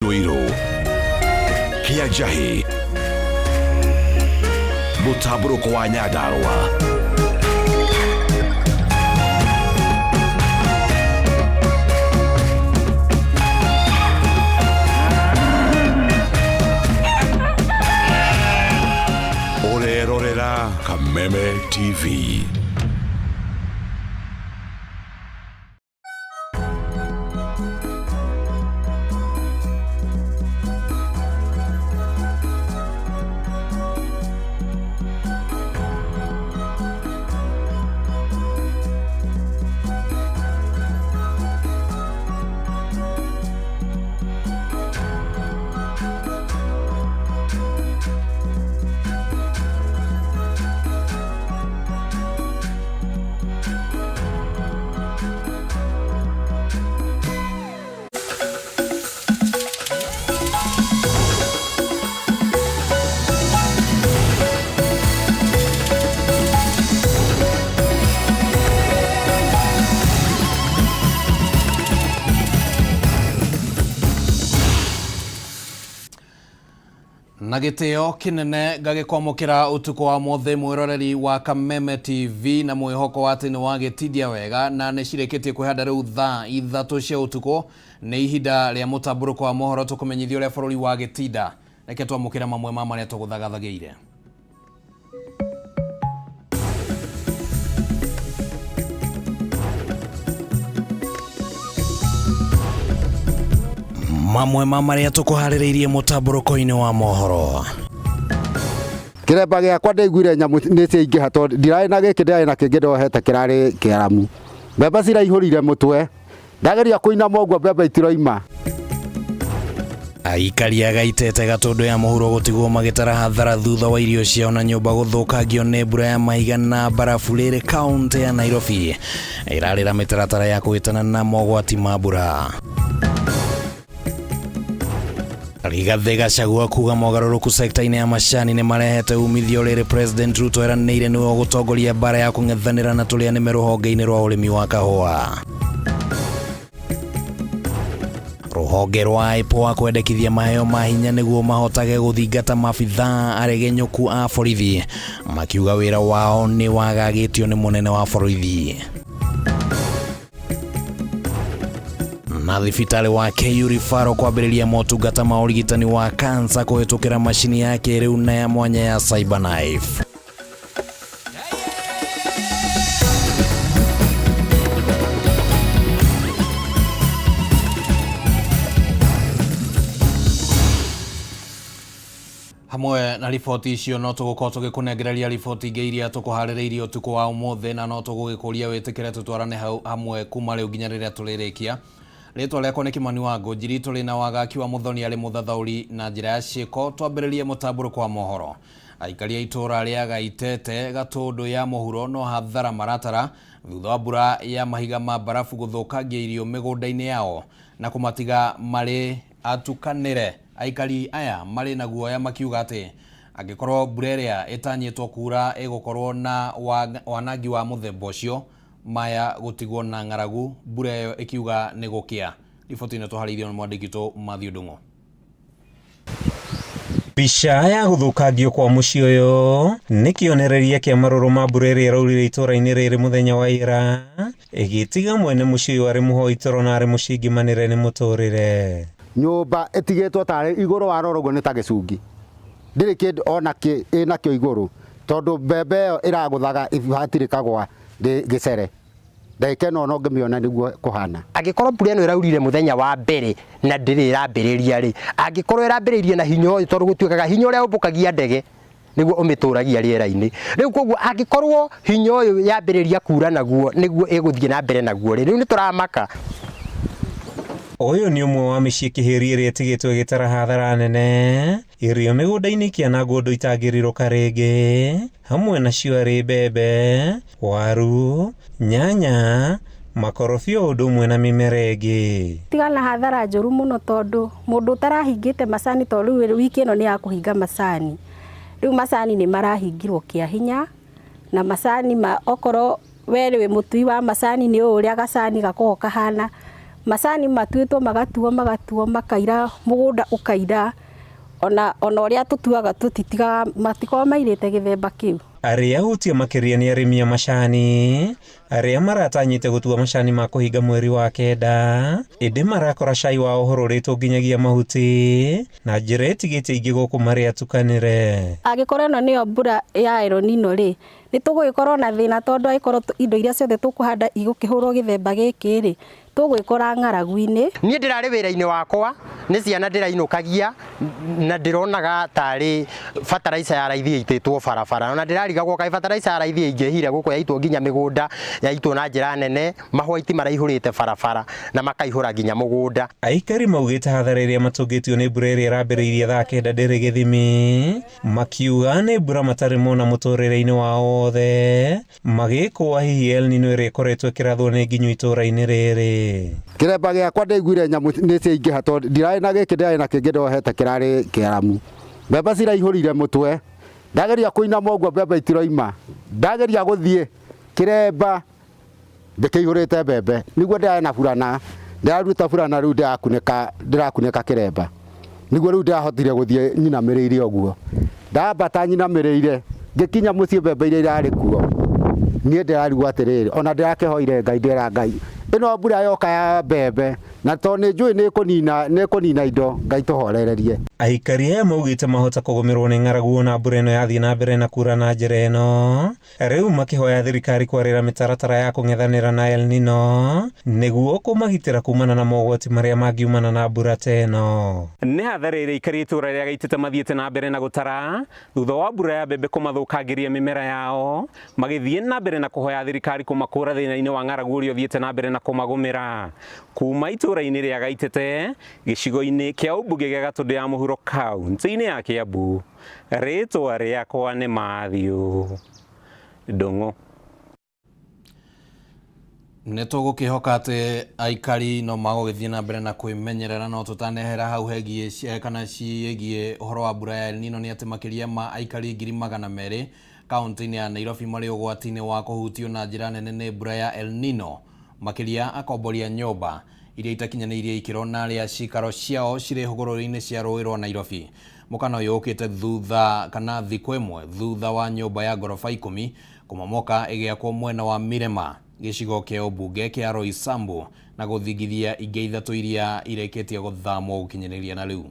Ruiru Kĩa Njahĩ, mũtambũrũko wa Nyandarũa. Ũrerorera Kameme TV. Na gĩtĩo kĩnene ngagĩkwamũkĩra ũtukũ wa mũthĩ mwĩroreri wa Kameme TV na mwĩhoko wa atĩ nĩ wagĩtindia wega na nĩ cirĩkĩtie kwĩhanda rĩu thaa 3 cia ũtukũ. Nĩ ihinda rĩa mũtambũrũko wa mohoro tũkũmenyithia ũrĩa bũrũri wagĩtinda. Reke twamũkĩre mamwe ma marĩa tũgũthagathagĩire. Mamwe ma marĩa tũkũharĩrĩirie mũtambũrũko-inĩ wa mohoro. Kĩremba gĩakwa ndaiguire nyamũ nĩ ciaingĩha tondũ ndirarĩ na gĩkĩ ndĩrarĩ na kĩngĩ ndohete kĩrarĩ kĩaramu. Mbembe ciraihũrire mũtwe, ndageria kũinama ũguo mbembe itiroima. Aikari a Gaitete Gatũndũ ya mũhuro gũtigwo magĩtara hathara thutha wa irio ciao na nyũmba gũthũkangio nĩ mbura ya mahiga na mbarabu rĩrĩ kaũntĩ ya Nairobi ĩrarĩra mĩtaratara ya kũhĩtana na mogwati ma mbura. Rigathĩ Gachagua kuga mogarũrũku sekta-inĩ ya macani nĩ marehete umithio rĩrĩ President Ruto eranĩire nĩwe ũgũtongoria mbara ya kũng'ethanĩra na tũrĩa nĩme rũhonge-inĩ rwa ũrĩmi wa kahũa. Rũhonge rwa IPOA kwendekithia maheo ma hinya nĩguo mahotage gũthingata maabithaa aregenyũku a borithi makiuga wĩra wao nĩ wagagĩtio nĩ mũnene wa borithi. Na thibitarĩ wa KU Referral kwambĩrĩria motungata ma ũrigitani wa kansa kũhĩtũkĩra macini ya kĩrĩu na ya mwanya ya CyberKnife. Hamwe na riboti icio no tũgũkorwo tũgĩkũnengereria riboti ingĩ iria tũkũharĩrĩirie ũtukũ wa ũmũthĩ na no tũgũgĩkũria wĩtĩkĩre tũtwarane hau hamwe kuma rĩu nginya rĩrĩa tũrĩrĩkia. Rĩtwa rĩakwa nĩ Kĩmani wa Ngũnjiri, tũrĩ na Wagaki wa Mũthoni arĩ mũthathaũri na njĩra ya ciĩko. Twambĩrĩrie mũtambũrũko wa mohoro. Aikari a itũũra rĩa Gaitete Gatũndũ ya mũhuro no hathara maratara thutha wa mbura ya mahiga ma mbarabu gũthũkangia irio mĩgũnda-inĩ yao na kũmatiga marĩ atukanĩre. Aikari aya marĩ na guoya makiuga atĩ angĩkorwo mbura ĩrĩa ĩtanyĩtwo kuura ĩgũkorwo na wanangi wa mũthemba ũcio, maya gũtigwo na ng'aragu, mbura ĩyo ĩkiuga nĩ gũkĩa. Riboti ĩno tũharĩirio nĩ mwandĩki witũ Matthew Ndung'u. Mbica ya gũthũkangio kwa mũciĩ ũyũ nĩ kĩonereria kĩa marũrũ ma mbura ĩrĩa ĩraurire itũũra-inĩ rĩrĩ mũthenya wa ira, ĩgĩtiga mwene mũciĩ ũyũ arĩ mũhoi toro na arĩ mũcingimanĩre nĩ mũtũrĩre. Nyũmba ĩtigĩtwo tarĩ igũrũ warora ũguo nĩ ta gĩcungi, ndĩrĩ kĩndũ ona kĩ ĩnakĩo igũrũ, tondũ mbembe ĩyo ĩragũthaga hatirĩ kagwa gĩcere. Ndagĩka ĩno ona ũngĩmĩona nĩguo kũhana. Angĩkorwo mbura ĩno ĩraurire mũthenya wa mbere na ndĩrĩ ĩrambĩrĩria rĩ, angĩkorwo ĩrambĩrĩirie na hinya ũyũ, tondũ gũtuĩkaga hinya ũrĩa ũmbũkagia ndege nĩguo ũmĩtũragia rĩera-inĩ. Rĩu koguo angĩkorwo hinya ũyũ yambĩrĩria kura naguo nĩguo ĩgũthiĩ na mbere naguo rĩ, rĩu nĩ tũramaka. Ũyũ nĩ ũmwe wa mĩciĩ kĩhĩri ĩrĩa ĩtigĩtwo ĩgĩtara hathara nene, irio mĩgũnda-inĩ ikĩanangwo ũndũ itangĩrirũka rĩngĩ, hamwe nacio arĩ mbembe, waru, nyanya, makorobia o ũndũ ũmwe na mĩmera ĩngĩ. Tiga na hathara njũru mũno tondũ mũndũ ũtarahingĩte macani tondũ rĩu wiki ĩno nĩ ya kũhinga macani. Rĩu macani nĩ marahingirwo kĩa hinya na macani ma okorwo we wĩ mũtui wa macani nĩ ũĩ ũrĩa gacani gakoragwo kahana. Macani matuĩtwo magatuo magatuo makaira, mũgũnda ũkaira, ona ona ũrĩa tũtuaga tũtitigaga, matikoragwo mairĩte gĩthemba kĩu. Arĩa ahutie makĩria nĩ arĩmi a macani arĩa maratanyĩte gũtua macani ma kũhinga mweri wa kenda, ĩndĩ marakora cai wao ũhũrũrĩtwo nginyagia mahuti na njĩra ĩtigĩte ingĩ gũkũ marĩ atukanĩre. Angĩkorwo ĩno nĩyo mbura ya El Nino rĩ, nĩ tũgũgĩkorwo na thĩna, tondũ angĩkorwo indo iria ciothe tũkũhanda igũkĩhũrwo gĩthemba gĩkĩ rĩ, tũgwĩkora ng'aragu-inĩ. Niĩ ndĩrarĩ wĩra-inĩ wakwa, nĩ ciana ndĩrainũkagia, na ndĩronaga tarĩ fertilizer ya raithi ĩitĩtwo barabara, ona ndĩrarigagwo kaĩ fertilizer ya raithi ĩingĩhire gũkũ, yaitwo nginya mĩgũnda, yaitwo na njĩra nene, mahwaiti maraihũrĩte barabara na makaihũra nginya mũgũnda. Aikari maugĩte hathara ĩrĩa matũngĩtio nĩ mbura ĩrĩa ĩrambĩrĩirie thaa 9 ndĩrĩ gĩthimi, makiuga nĩ mbura matarĩ mona mũtũrĩre-inĩ wao wothe, magĩkũa hihi El Nino ĩrĩa ĩkoretwo ĩkĩrathwo nĩ nginyu itũũra-inĩ rĩrĩ. Kĩremba gĩakwa ndaiguire nyamũ nĩ ciaingĩha, tondũ ndirarĩ na gĩkĩ, ndĩrarĩ na kĩngĩ ndohete kĩrarĩ kĩaramu. Mbembe ciraihũrire mũtwe, ndageria kũinama ũguo mbembe itiroima, ndageria gũthiĩ kĩremba ndĩkĩihũrĩte mbembe, nĩguo ndĩrarĩ na burana, ndĩraruta burana rĩu ndĩrakunĩka kĩremba, nĩguo rĩu ndĩrahotire gũthiĩ nyinamĩrĩire ũguo. Ndambata nyinamĩrĩire ngĩkinya mũciĩ mbembe iria irarĩ kuo, niĩ ndĩrarigwo atĩrĩrĩ, ona ndĩrakĩhoire Ngai, ndĩra Ngai ĩno mbura yoka ya mbembe, na tondũ nĩ njũĩ nĩ ĩkũnina indo, Ngai tũhorererie. Aikari aya maugĩte mahota kũgũmĩrwo nĩ ng'aragu ona mbura ĩno yathiĩ na mbere na kura na njĩra ĩno, rĩu makĩhoya thirikari kwarĩra mĩtaratara ya kũng'ethanĩra na El Nino nĩguo kũmagitĩra kumana na mogwati marĩa mangiumana na mbura ta ĩno. Nĩ hathara ĩrĩa aikari itũũra rĩa Gaitĩte mathiĩte na mbere na gũtara thutha wa mbura ya mbembe kũmathũkangĩria mĩmera yao, magĩthiĩ na mbere na kũhoya thirikari kũmakũra thĩna-inĩ wa ng'aragu ũrĩa ũthiĩte na mbere na kũmagũmĩra. Kuma itũũra-inĩ rĩa Gaitĩte gĩcigo-inĩ kĩa ũmbunge gĩa Gatũndũ ya Mũhuro kaunti-inĩ ya Kiambu, rĩtwa rĩakwa nĩ Matthew Ndung'u. Nĩ tũgũkĩhoka atĩ aikari no magũgĩthiĩ na mbere na kwĩmenyerera, no tũtanehera hau hegiĩ kana ciĩgiĩ ũhoro wa mbura ya El Nino nĩ atĩ makĩria ma aikari 200,000 kaunti-inĩ ya Nairobi marĩ ũgwati-inĩ wa kũhutio na njĩra nene nĩ mbura ya El Nino, makĩria akombori a nyũmba iria itakinyanĩirie ikĩro na arĩa cikaro ciao cirĩ hũgũrũrũ-inĩ cia rũĩ rwa Nairobi. Mũkana ũyũ ũkĩte thutha kana thikũ ĩmwe thutha wa nyũmba ya ngoroba 10 kũmomoka ĩgĩakwo mwena wa Mirema gĩcigo kĩa ũmbunge kĩa Roysambu na gũthingithia ingĩ 3 iria irĩkĩtie gũthamwo gũkinyanĩria na rĩu.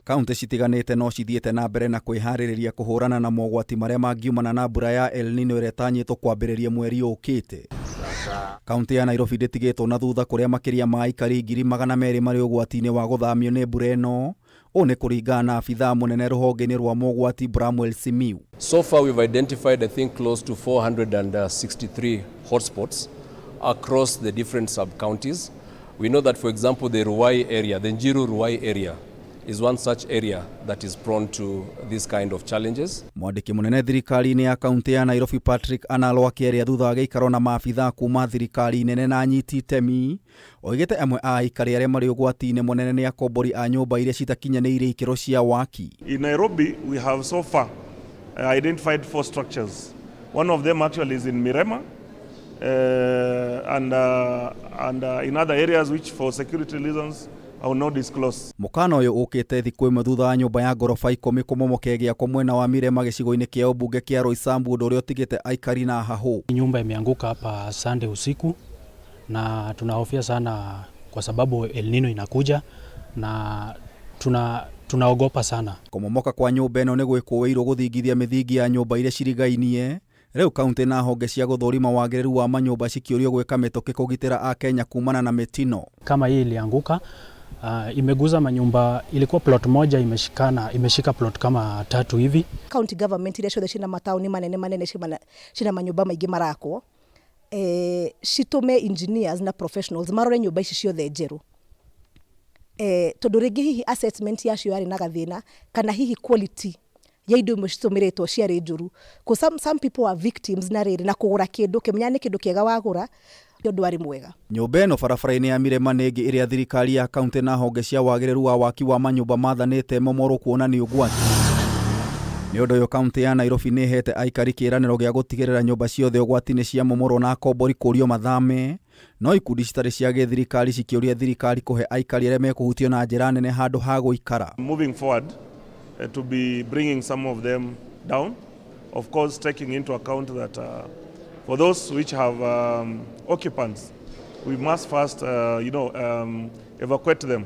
Kaunti citiganĩte no cithiĩte na mbere na kwĩharĩrĩria kũhũrana na mogwati marĩa mangiumana na mbura ya El Nino ĩrĩa ĩtanyĩtwo kwambĩrĩria mweri ũkĩte. Kaunti ya Nairobi ndĩtigĩtwo na thutha, kũrĩa makĩria ma aikari 200,000 marĩ ũgwati-inĩ wa gũthamio nĩ mbura ĩno. Ũũ nĩ kũringana na abithaa mũnene rũhonge-inĩ rwa mogwati Bramwell Simiu. So far we've identified, I think, close to 463 hotspots across the different sub-counties. We know that, for example, the Ruai area, the Njiru Ruai area, is one such area that is prone to this kind of challenges. Mwandĩki mũnene thirikari-inĩ ya kaunti ya Nairobi Patrick Analo akĩaria thutha wa gĩikaro na maabithaa kuma thirikari nene na anyiti itemi, oigĩte amwe a aikari arĩa marĩ ũgwati-inĩ mũnene nĩ akombori a nyũmba iria citakinyanĩirie ikĩro cia waki. In Nairobi, we have so far identified 4 structures. One of them actually is in Mirema, and in other areas which for security reasons I will not disclose. Mũkana ũyũ ũkĩte thikũ ĩmwe thutha wa nyũmba ya ngoroba 10 kũmomoka ĩgĩakwo mwena wa Mirema gĩcigo-inĩ kĩa ũmbunge kĩa Roysambu, ũndũ ũrĩa ũtigĩte aikari na hahũ. Nyumba imeanguka hapa Sunday usiku na tunahofia sana kwa sababu El Nino inakuja na tunaogopa sana. Kũmomoka kwa nyũmba ĩno nĩ gwĩkũĩirwo gũthingithia mĩthingi ya nyũmba iria cirigainie. Rĩu kaunti na honge cia gũthũrima wagĩrĩru wa manyũmba cikĩũrio gwĩka mĩtũkĩ kũgitĩra Akenya kumana na mĩtino. Kama hii ilianguka, imeguza manyumba, ilikuwa plot moja imeshika plot kama 3 hivi. County government iria ciothe cina mataũni manene manene cina manyũmba maingĩ marakwo, citũme engineers na professionals marore nyũmba ici ciothe njerũ. Tondũ rĩngĩ hihi assessment yacio yarĩ na gathĩna, kana hihi quality ya indo imwe citũmĩrĩtwo ciarĩ njũru. Because some people are victims na rĩrĩ na kũgũra kĩndũ kĩmenya nĩ kĩndũ kĩega wagũra, nĩ ũndũ warĩ mwega. Nyũmba ĩno barabara-inĩ ya Mirema nĩ ĩngĩ ĩrĩa thirikari ya kaunti na honge cia wagĩrĩru wa waki wa manyũmba mathanĩte momorwo kuona nĩ ũgwati. Nĩ ũndũ ũyũ kaunti ya Nairobi nĩ ĩheete aikari kĩĩranĩro gĩa gũtigĩrĩra nyũmba ciothe ũgwati-inĩ ciamomorwo na akombori kũũrio mathame, no ikundi citarĩ cia gĩthirikari cikĩũria thirikari kũhe aikari arĩa mekũhutio na njĩra nene handũ ha gũikara. Moving forward to be bringing some of them down, of course taking into account that for those which have occupants, we must first evacuate them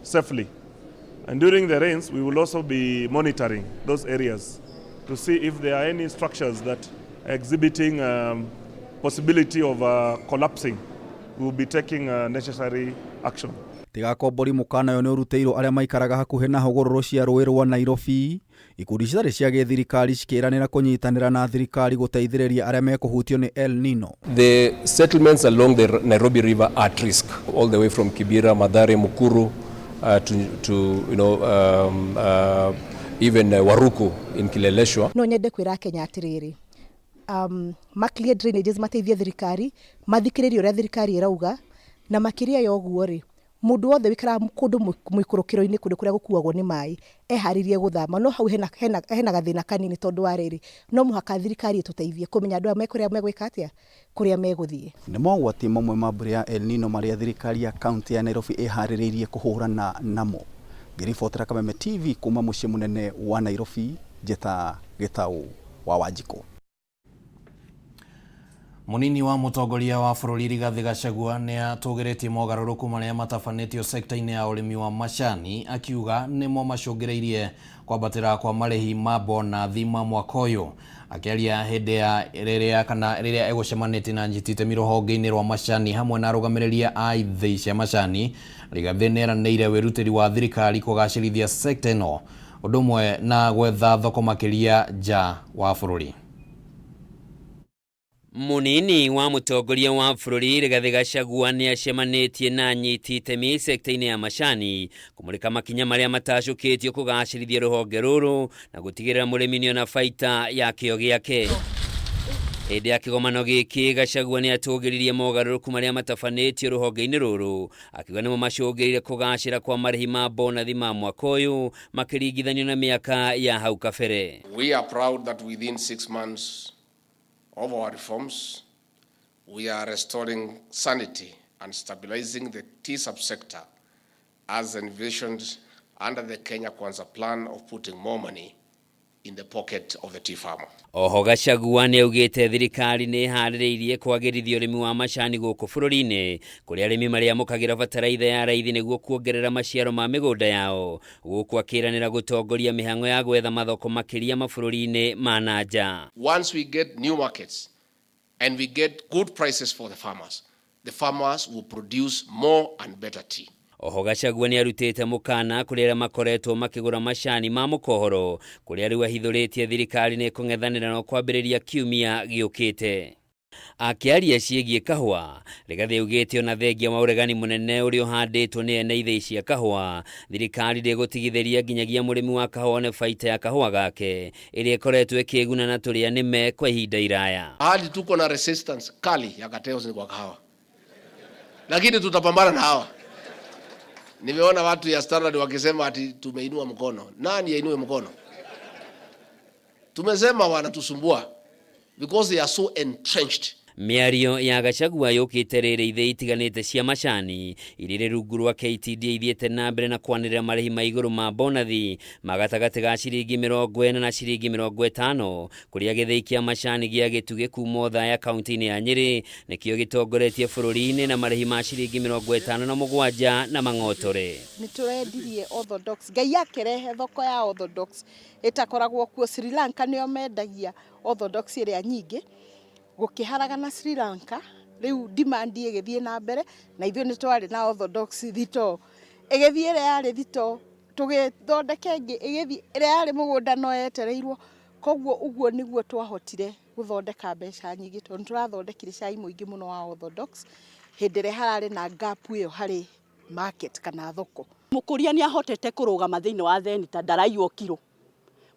safely. And during the rains, we will also be monitoring those areas to see if there are any structures that are exhibiting possibility of collapsing. We will be taking necessary action. Tiga akombori mũkana ũyũ nĩ ũrutĩirwo arĩa maikaraga hakuhĩ na hũgũrũrũ cia rũĩ rwa Nairobi, ikundi citarĩ cia gĩthirikari cikĩranĩra kũnyitanĩra na thirikari gũteithĩrĩria arĩa mekũhutio nĩ El Nino. The settlements along the Nairobi River are at risk, all the way from Kibera, Mathare, Mukuru, to even Waruku in Kileleshwa. No nyende kwĩra Kenya atĩrĩrĩ, ma clear drainages, mateithie thirikari, mathikĩrĩrie ũrĩa thirikari ĩrauga, na makĩria ya ũguo rĩ, mũndũ wothe wĩikaraga kũndũ mũikũrũkĩro-inĩ, kũndũ kũrĩa gũkuagwo nĩ maĩ, eharĩrie gũthama. No hau hena gathĩna kanini, tondũ wa rĩrĩ, no mũhaka thirikari ĩtũteithie kũmenya andũ aya mekũrĩa megwĩka atĩa, kũrĩa megũthiĩ. Nĩ mogwati mamwe ma mbura ya El Nino marĩa thirikari ya kaunti ya Nairobi ĩharĩrĩirie kũhũrana namo. Ngĩribotera Kameme TV kuma mũciĩ mũnene wa Nairobi, njĩta Gĩtaũ wa Wanjikũ. Munini wa mũtongoria wa bũrũri Rigathĩ Gachagua nĩ atũgĩrĩtie mogarũrũku marĩa matabanĩtio sekta-inĩ ya ũrĩmi wa macani, akiuga nĩmo macũngĩrĩirie kwambatĩra kwa marĩhi ma bonathi ma mwaka ũyũ. Akĩaria hĩndĩ ya rĩrĩa kana rĩrĩa egũcemanĩtie na anyiti itemi rũhonge-inĩ rwa macani hamwe na arũgamĩrĩri a ithĩi cia macani, Rigathĩ nĩeranĩire wĩrutĩri wa thirikari kũgacĩrithia sekta ĩno ũndũ ũmwe na gwetha thoko makĩria nja wa bũrũri. Munini wa mũtongoria wa bũrũri Rigathĩ Gachagua nĩ acemanĩtie na anyiti itemi sekta-inĩ ya macani kũmũrĩka makinya marĩa matacũkĩtio kũgacĩrithia rũhonge rũrũ na gũtigĩrĩra mũrĩmi nĩona baita ya kĩo gĩake. Hĩndĩ ya kĩgomano gĩkĩ, Gachagua nĩ atũgĩririe mogarũrũku marĩa matabanĩtio rũhonge-inĩ rũrũ, akiuga nĩmo macũngĩrĩire kũgacĩra kwa marĩhi ma bonathi ma mwaka ũyũ makĩringithanio na mĩaka ya hau kabere. We are proud that within 6 months of our reforms, we are restoring sanity and stabilizing the tea subsector as envisioned under the Kenya Kwanza plan of putting more money in the pocket of the tea farmer. Oho Gachagua nĩ augĩte thirikari nĩ ĩharĩrĩirie kwagĩrithia ũrĩmi wa macani gũkũ bũrũri-inĩ, kũrĩa arĩmi marĩamũkagĩra bataraitha ya raithi nĩguo kuongerera maciaro ma mĩgũnda yao, gũkũ akĩranĩra gũtongoria mĩhang'o ya gwetha mathoko makĩria mabũrũri-inĩ ma na nja. Once we get new markets and we get good prices for the farmers will produce more and better tea. Oho Gachagua nĩ arutĩte mũkana kũrĩ arĩa makoretwo makĩgũra macani ma mũkohoro, kũrĩa rĩu ahithũrĩtie thirikari nĩ ĩkũng'ethanĩra no kwambĩrĩria kiumia gĩũkĩte. Akĩaria ciĩgiĩ kahũa, Rigathĩ augĩte ona thengia wa ũregani mũnene ũrĩa ũhandĩtwo nĩ ene ithĩi cia kahũa, thirikari ndĩgũtigithĩria nginyagia mũrĩmi wa kahũa one baita ya kahũa gake ĩrĩa ĩkoretwo ĩkĩguna na tũrĩa nĩme kwa ihinda iraya. Hadi tuko na resistance kali ya cartels ni kwa kahawa, lakini tutapambana na hawa. Nimeona watu ya Standard wakisema ati tumeinua mkono. Nani ainue mkono? Tumesema wanatusumbua because they are so entrenched. Mĩario ya Gachagua yũkĩte rĩrĩ ithĩi itiganĩte cia macani iria irĩ rungu rwa KTDA ithiĩte na mbere na kwanĩrĩra marĩhi ma igũrũ ma bonathi ma gatagatĩ ga ciringi 40 na ciringi 50, kũrĩa gĩthĩi kĩa macani gĩa Gĩtugĩ kuma Othaya kaunti-inĩ ya Nyĩrĩ nĩkĩo gĩtongoretie bũrũri-inĩ na marĩhi ma ciringi 57 na mang'otore. Nĩ tũrendirie orthodox, Ngai akĩrehe thoko ya orthodox ĩtakoragwo kuo. Sri Lanka nĩo mendagia orthodox ĩrĩa nyingĩ. Gũkĩharagana Sri Lanka, rĩu demand ĩgĩthiĩ na mbere, na ithuĩ nĩ twarĩ na orthodox thitoo, ĩgĩthiĩ ĩrĩa yarĩ thitoo, tũgĩthondeka ĩngĩ, ĩgĩthiĩ ĩrĩa yarĩ mũgũnda no yetereirwo. Koguo ũguo nĩguo twahotire gũthondeka mbeca nyingĩ, tondũ nĩ tũrathondekire cai mũingĩ mũno wa orthodox hĩndĩ ĩrĩa hararĩ na gap ĩyo harĩ market kana thoko. Mũkũria nĩ ahotete kũrũgama thĩinĩ wa thenita, ndaraiywo kiro.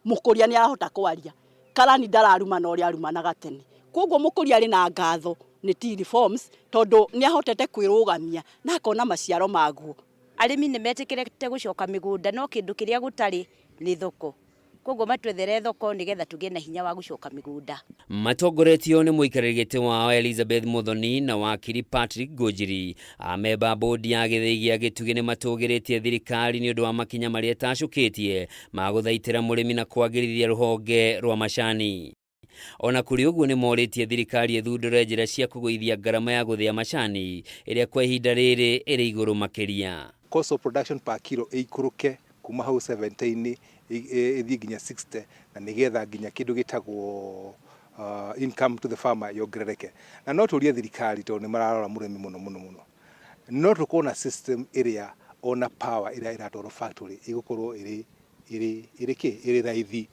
Mũkũria nĩ arahota kwaria, karani ndararumana ũrĩa arumanaga tene. Koguo mũkũria arĩ na ngatho nĩ tea reforms, tondũ nĩ ahotete kwĩrũgamia na akona maciaro maguo. Arĩmi nĩ metĩkĩrĩte gũcoka mĩgũnda, no kĩndũ kĩrĩa gũtarĩ nĩ thoko. Koguo matwethere thoko nigetha tugie na hinya wa gucoka migunda. Matongoretio nĩ mũikarĩri gĩtĩ wao Elizabeth Muthoni na wakiri Patrick Ngũnjiri, amemba bodi ya gĩthĩi gĩa Gĩtugĩ nĩ matũgĩrĩtie thirikari nĩ ũndũ wa makinya marĩa ĩtacũkĩtie ma gũthaitĩra mũrĩmi na kwagĩrithia rũhonge rwa macani. Ona kũrĩ ũguo nĩ morĩtie thirikari ĩthundũre njĩra cia kũgũithia ngarama ya gũthĩa macani ĩrĩa kwa ihinda rĩrĩ ĩrĩ igũrũ makĩria. Cost of production per kilo ĩikũrũke kuma hau 70-inĩ ĩthiĩ nginya 60, na nĩgetha nginya kĩndũ gĩtagwo income to the farmer yongerereke. Na no tũrie thirikari, tondũ nĩ mararora mũrĩmi mũno mũno mũno, no tũkorwo na system ĩrĩa ona power ĩrĩa ĩratwarwo factory ĩgũkorwo ĩrĩ ĩrĩ ĩrĩ kĩ ĩrĩ raithi.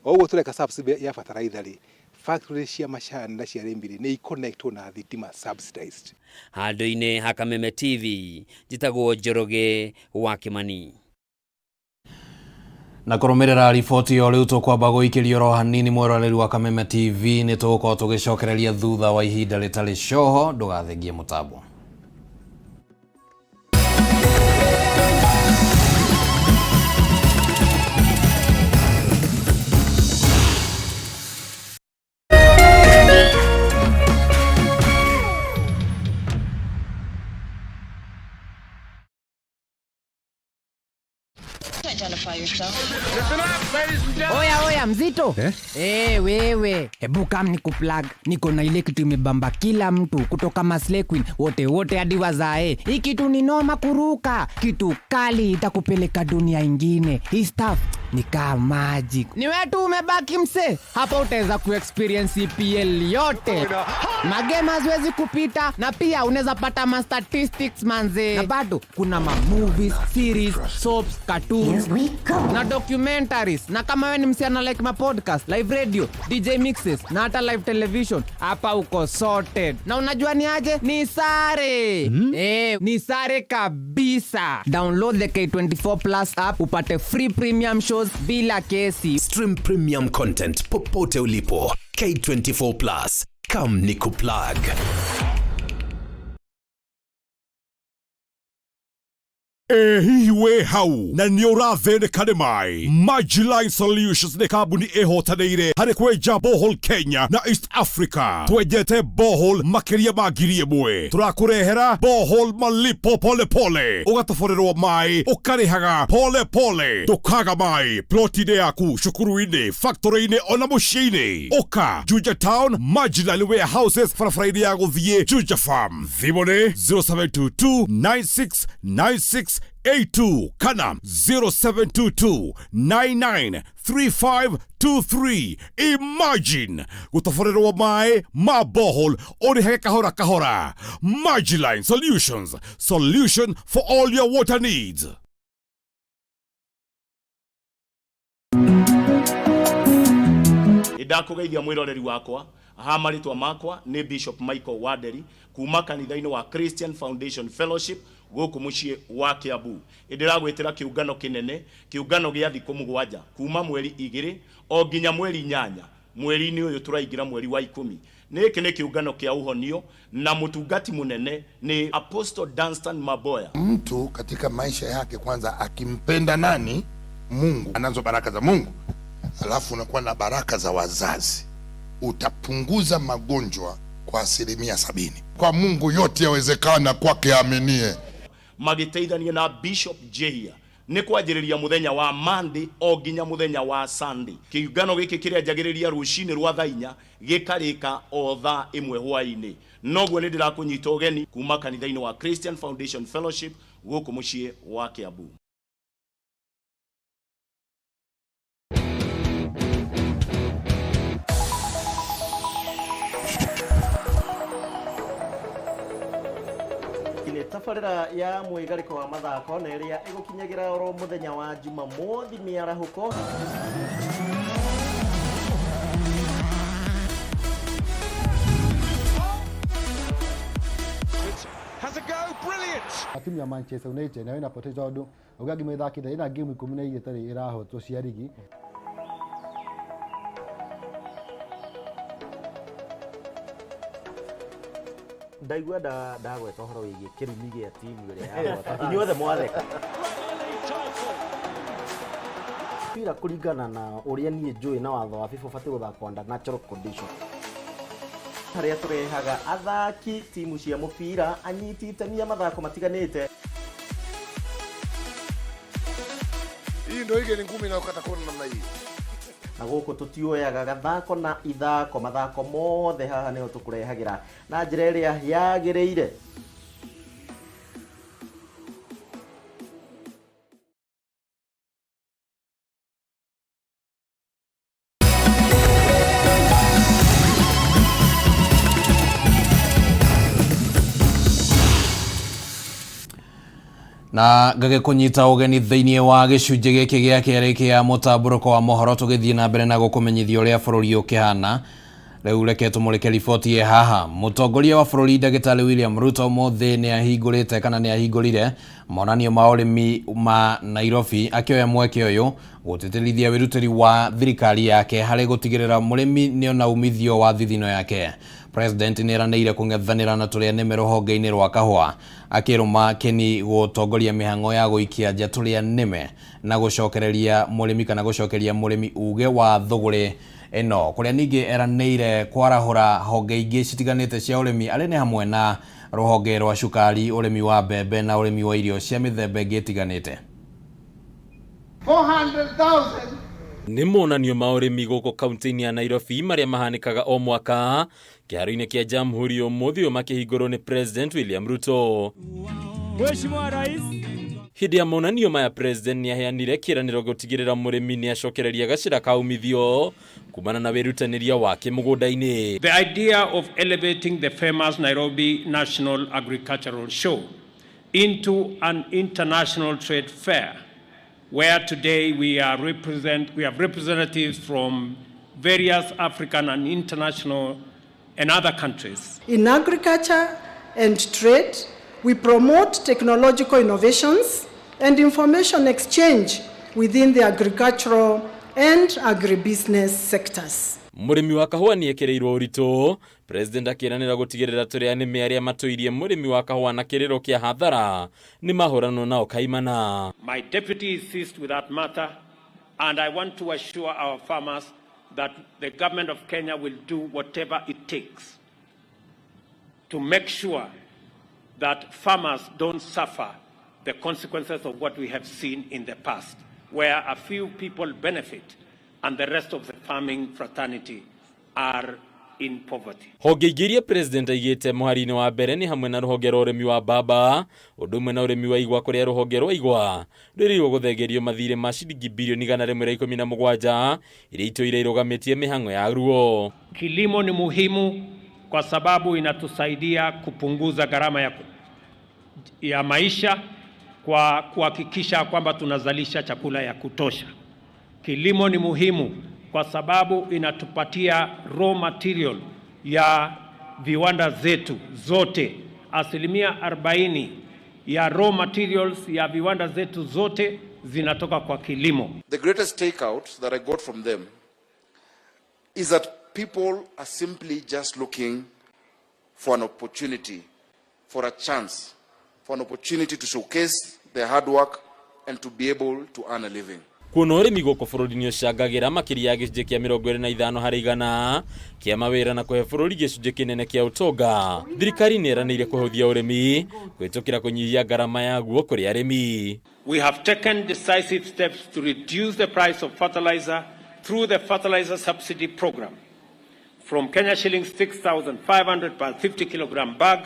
O ũguo tũreka subsidy ya fertilizer rĩ, factory cia macani na cia rĩmi rĩ, nĩ iconnectwo na thitima subsidized. Handũ-inĩ ha Kameme TV, njĩtagwo Njoroge wa Kĩmani. Na kũrũmĩrĩra riboti ĩyo rĩu tũkwamba gũikĩrio oro hanini. Mwĩroreri wa Kameme TV, nĩ tũgũkorwo tũgĩcokereria thutha wa ihinda rĩtarĩ coho. Ndũgathengie mũtambo. Oya oya, mzito eh? Eh, wewe hebu kam ni kuplug. Niko na ile kitu imebamba kila mtu kutoka maslay queen wote wote hadi wazae. Hii kitu ni noma kuruka, kitu kali itakupeleka dunia ingine. Hii stuff ni kaa magic. Ni wetu umebaki mse, hapa utaweza kuexperience EPL yote, magame haziwezi kupita, na pia unaweza pata ma statistics manze, na bado kuna ma movies, series, soaps, cartoons na documentaries. Na kama wewe ni msichana like ma podcast, live radio, DJ mixes na hata live television, hapa uko sorted. Na unajua ni aje? Ni sare. Eh, ni sare kabisa. Download the K24 Plus app upate free premium shows bila kesi. Stream premium content popote ulipo. K24 Plus. Come nikuplug. Ĩ hihi wĩ hau na nĩ ũrathĩnĩka nĩ maĩ? Majiline Solutions nĩ kambuni ĩhotanĩire harĩ kwenja borehole Kenya na East Africa. Twenjete borehole makĩria ma 1,000. Tũrakũrehera borehole malipo pole pole, ũgatoborerwo maĩ ũkarĩhaga pole pole, ndũkaga maĩ ploti-inĩ yaku, cukuru-inĩ, factory-inĩ ona mũciĩ-inĩ. Ũka Juja Town, Majiline Warehouses, barabara-inĩ ya gũthiĩ Juja Farm. Thimũ nĩ 0722 9696 82 kana 0722 993523. Imagine gũtoborerwo maĩ ma borehole ũrĩhage kahora kahora. Majiline Solutions, solution for all your water needs. Ndakũgeithia mwĩroreri wakwa ha marĩtwa makwa nĩ Bishop Michael Wanderi kuma kanitha-inĩ wa Christian Foundation Fellowship gũkũ mũciĩ wa Kiambu. Ndĩragwĩtĩra kĩũngano kĩnene, kĩũngano gĩa thikũ 7 kuma mweri 2 o nginya mweri 8 mweri-inĩ ũyũ tũraingĩra mweri wa 10. Nĩkĩ nĩ kĩũngano kĩa ũhonio na mũtungati mũnene nĩ Apostle Dunstan Maboya. Mtu katika maisha yake kwanza akimpenda nani? Mungu, anazo baraka za Mungu, alafu unakuwa na baraka za wazazi, utapunguza magonjwa kwa 70%. Kwa Mungu yote yawezekana kwake aaminie. Magĩteithania na Bishop Jehia nĩ kwanjĩrĩria mũthenya wa Monday o nginya mũthenya wa Sunday. Kĩũngano gĩkĩ kĩrĩanjagĩrĩria rũcinĩ rwa thaa 4 gĩkarĩka o thaa 1 hwaĩ-inĩ. Noguo nĩ ndĩrakũnyita ũgeni kuma kanitha-inĩ wa Christian Foundation Fellowship gũkũ mũciĩ wa Kiambu. Tabarĩra ya mwĩgarĩko wa mathako na ĩrĩa ĩgũkinyagĩra oro mũthenya wa Jumamothi mĩarahũko. Has a go, brilliant! Timu ya Manchester United nayo inapoteza tondũ uga ngima ĩthakĩte ĩna game 12 ĩtarĩ ĩrahotwo cia rigi. Ndaigua ndagweta ũhoro wĩgiĩ kĩrumi gĩa timu ĩrĩa yahota, inyuothe mwatheka. Mũbira kũringana na ũrĩa niĩ njũĩ na watho wa FIFA ũbatiĩ gũthakwo under natural condition. Harĩa tũrehaga athaki timu cia mũbira, anyiti itemi a mathako matiganĩte. Hii ndio ile ni ngumi inayokata kona namna hii. Na gũkũ tũtioyaga gathako na ithako, mathako mothe haha nĩho tũkũrehagĩra na njĩra ĩrĩa yagĩrĩire. Na ngagĩkũnyita ũgeni thĩinĩ wa gĩcunjĩ gĩkĩ gĩa kerĩ kĩa mũtambũrũko wa mohoro, tũgĩthiĩ na mbere na gũkũmenyithia ũrĩa bũrũri ũkĩhana. Rĩu reke tũmũrĩke riboti ĩ haha. Mũtongoria wa bũrũri Ndagĩtarĩ William Ruto ũmũthĩ nĩ ahingũrĩte kana nĩ ahingũrire monanio ma ũrĩmi ma Nairobi, akĩoya mweke ũyũ gũtĩtĩrithia wĩrutĩri wa thirikari yake harĩ gũtigĩrĩra mũrĩmi nĩona umithio wa thithino yake. President nĩ eranĩire kũng'ethanĩra na tũrĩa nĩme rũhonge-inĩ rwa kahũa, akĩrũma Keni gũtongoria mĩhang'o ya gũikia nja tũrĩa nĩme na gũcokereria mũrĩmi kana gũcokeria mũrĩmi uge wa thũgũrĩ ĩno, kũrĩa ningĩ eranĩire kwarahũra honge ingĩ citiganĩte cia ũrĩmi arĩ nĩ hamwe na rũhonge rwa cukari, ũrĩmi wa mbembe na ũrĩmi wa irio cia mĩthemba ĩngĩ ĩtiganĩte. 400,000. Nĩ monanio ma ũrĩmi gũkũ kaunti-inĩ ya Nairobi marĩa mahanĩkaga o mwaka kĩharo-inĩ kĩa Jamhuri ũmũthĩ ũyũ makĩhingũrwo nĩ President William Ruto. Mheshimiwa Rais. Hĩndĩ ya monanio maya President nĩ aheanire kĩĩranĩro gũtigĩrĩra mũrĩmi nĩ acokereria gacĩra ka umithio kumana na wĩrutanĩria wake mũgũnda-inĩ. The idea of elevating the famous Nairobi National Agricultural Show into an international trade fair, where today we have representatives from various African and international and other countries. In agriculture and trade, we promote technological innovations and information exchange within the agricultural and agribusiness sectors. Mũrĩmi wa kahũa nĩ ekĩrĩirwo ũritũ, President akĩranĩra gũtigĩrĩra tũrĩa nĩme arĩa matũirie mũrĩmi wa kahũa na kĩrĩro kĩa hathara nĩ mahũranwo nao kaimana. My deputy is seized with that matter, and I want to assure our farmers that the government of Kenya will do whatever it takes to make sure that farmers don't suffer the consequences of what we have seen in the past, where a few people benefit and the rest of the farming fraternity are in poverty. Honge ingĩ iria President aigĩte mũhari-inĩ wa mbere nĩ hamwe na rũhonge rwa ũrĩmi wa mbamba, ũndũ ũmwe na ũrĩmi wa igwa, kũrĩa rũhonge rwa igwa rwĩrĩirwo gũthengerio mathirĩ ma ciringi birioni 117 iria itũire irũgamĩtie mĩhang'o yaruo. Kilimo ni muhimu kwa sababu inatusaidia kupunguza gharama ya maisha kwa kuhakikisha kwamba tunazalisha chakula ya kutosha. Kilimo ni muhimu kwa sababu inatupatia raw material ya viwanda zetu zote. 40% ya raw materials ya viwanda zetu zote zinatoka kwa kilimo. The greatest takeout that I got from them is that people are simply just looking for an opportunity, for a chance, for an opportunity to showcase their hard work and to be able to earn a living. Kuona ũrĩmi gũkũ bũrũri-inĩ ũcangagĩra makĩria ya gĩcunjĩ kĩa 25% kĩa mawĩra na kũhe bũrũri gĩcunjĩ kĩnene kĩa ũtonga, thirikari nĩ ĩranĩire kũhũthia ũrĩmi kũhĩtũkĩra kũnyihia ngarama yaguo kũrĩ arĩmi. We have taken decisive steps to reduce the price of fertilizer through the fertilizer subsidy program from Kenya shillings 6,500 per 50 kilogram bag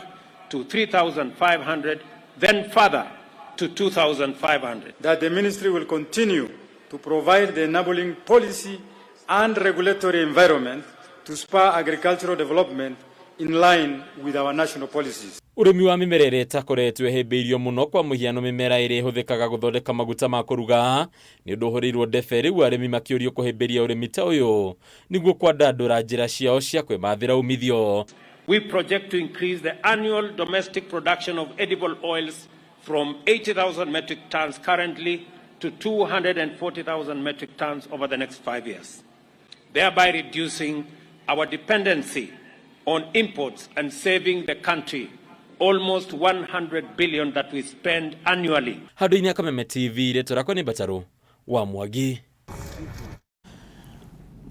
to 3,500, then further to 2,500. That the ministry will continue to provide the enabling policy and regulatory environment to spur agricultural development in line with our national policies. Ũrĩmi wa mĩmera ĩrĩa ĩtakoretwo ĩhĩmbĩirio mũno, kwa mũhiano mĩmera ĩrĩa ĩhũthĩkaga gũthondeka maguta ma kũruga, nĩ ũndũ ũhũrĩirwo ndebe, rĩu arĩmi makĩũrio kũhĩmbĩria ũrĩmi ta ũyũ nĩguo kwandandũra njĩra ciao cia kwĩmathĩra umithio. We project to increase the annual domestic production of edible oils from 80,000 metric tons currently to 240,000 metric tons over the next 5 years, thereby reducing our dependency on imports and saving the country almost 100 billion that we spend annually. Handũ-inĩ ya Kameme TV, rĩtwa rĩakwa nĩ Mbatarũ wa Mwangi.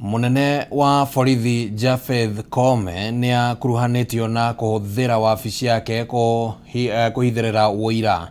Mũnene wa borithi Japheth Koome nĩ akuruhanĩtio na kũhũthĩra wabici yake kũhithĩrĩra ũira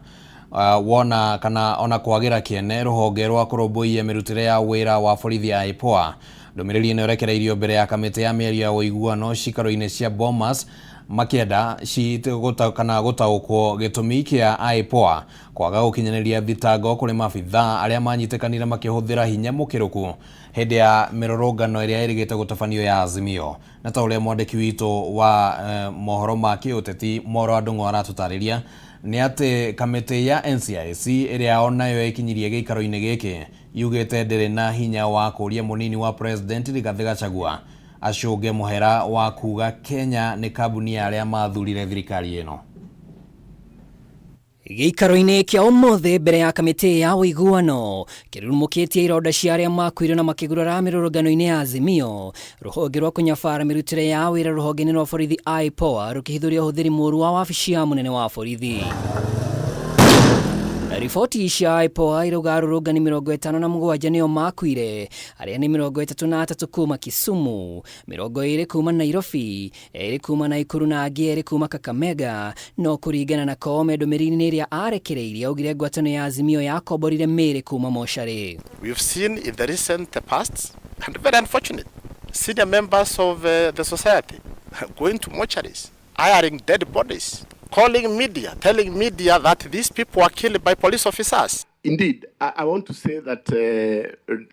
wona kana ona kwagĩra kĩene rũhonge rwa kũrũmbũiya mĩrutĩre ya wĩra wa borithi IPOA. Ndũmĩrĩri ĩno ĩrekereirio mbere ya kamĩtĩ ya mĩario ya ũiguano cikaro-inĩ cia Bomas makĩenda kana gũtaũkwo gĩtũmi kĩa IPOA kwaga gũkinyanĩria thitango kũrĩ maabithaa arĩa manyitĩkanire makĩhũthĩra hinya mũkĩrũku hĩndĩ ya mĩrũrũngano ĩrĩa ĩrĩgĩte gũtabanio ya Azimio. Na ta ũrĩa mwandĩki witũ wa mohoro ma kĩũteti Moro Andũng'ũ aratũtarĩria nĩ atĩ kamĩtĩ ya NCIC ĩrĩa onayo ĩkinyirie gĩikaro-inĩ gĩkĩ yugĩte ndĩrĩ na hinya wa kũria mũnini wa president Rigathĩ Gachagua acũnge mũhera wa kuga Kenya nĩ kambuni ya arĩa mathurire thirikari ĩno. Gĩikaro-inĩ kĩa ũmũthĩ mbere ya kamĩtĩ ya ũiguano kĩrurumũkĩtie ironda cia arĩa makuire na makĩgurara mĩrũrũngano-inĩ ya Azimio, rũhonge rwa kũnyabara mĩrutĩre ya wĩra rũhonge-inĩ rwa borithi IPOA rũkĩhithũria ũhũthĩri mũũru wa wabici ya mũnene wa borithi. Riboti cia IPOA irauga arũrũngani 57 nĩo makuire, arĩa nĩ 33 kuma Kisumu, 20 kuma Nairobi, 2 kuma Nakuru na angĩ 2 kuma Kakamega. No kũringana na Koome ndũmĩrĩri-inĩ ĩrĩa arekereirie augire ngwatanĩro ya Azimio yakomborire mĩĩrĩ kuma mocarĩ. We've seen in the recent past, and very unfortunate, senior members of the society going to mortuaries, hiring dead bodies, calling media, telling media that these people were killed by police officers. Indeed, I want to say that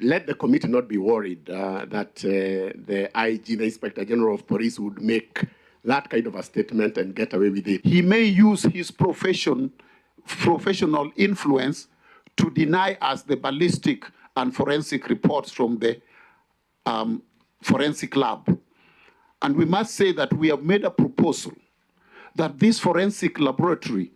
let the committee not be worried that the IG, the Inspector General of Police, would make that kind of a statement and get away with it. He may use his professional influence to deny us the ballistic and forensic reports from the forensic lab. And we must say that we have made a proposal that this forensic laboratory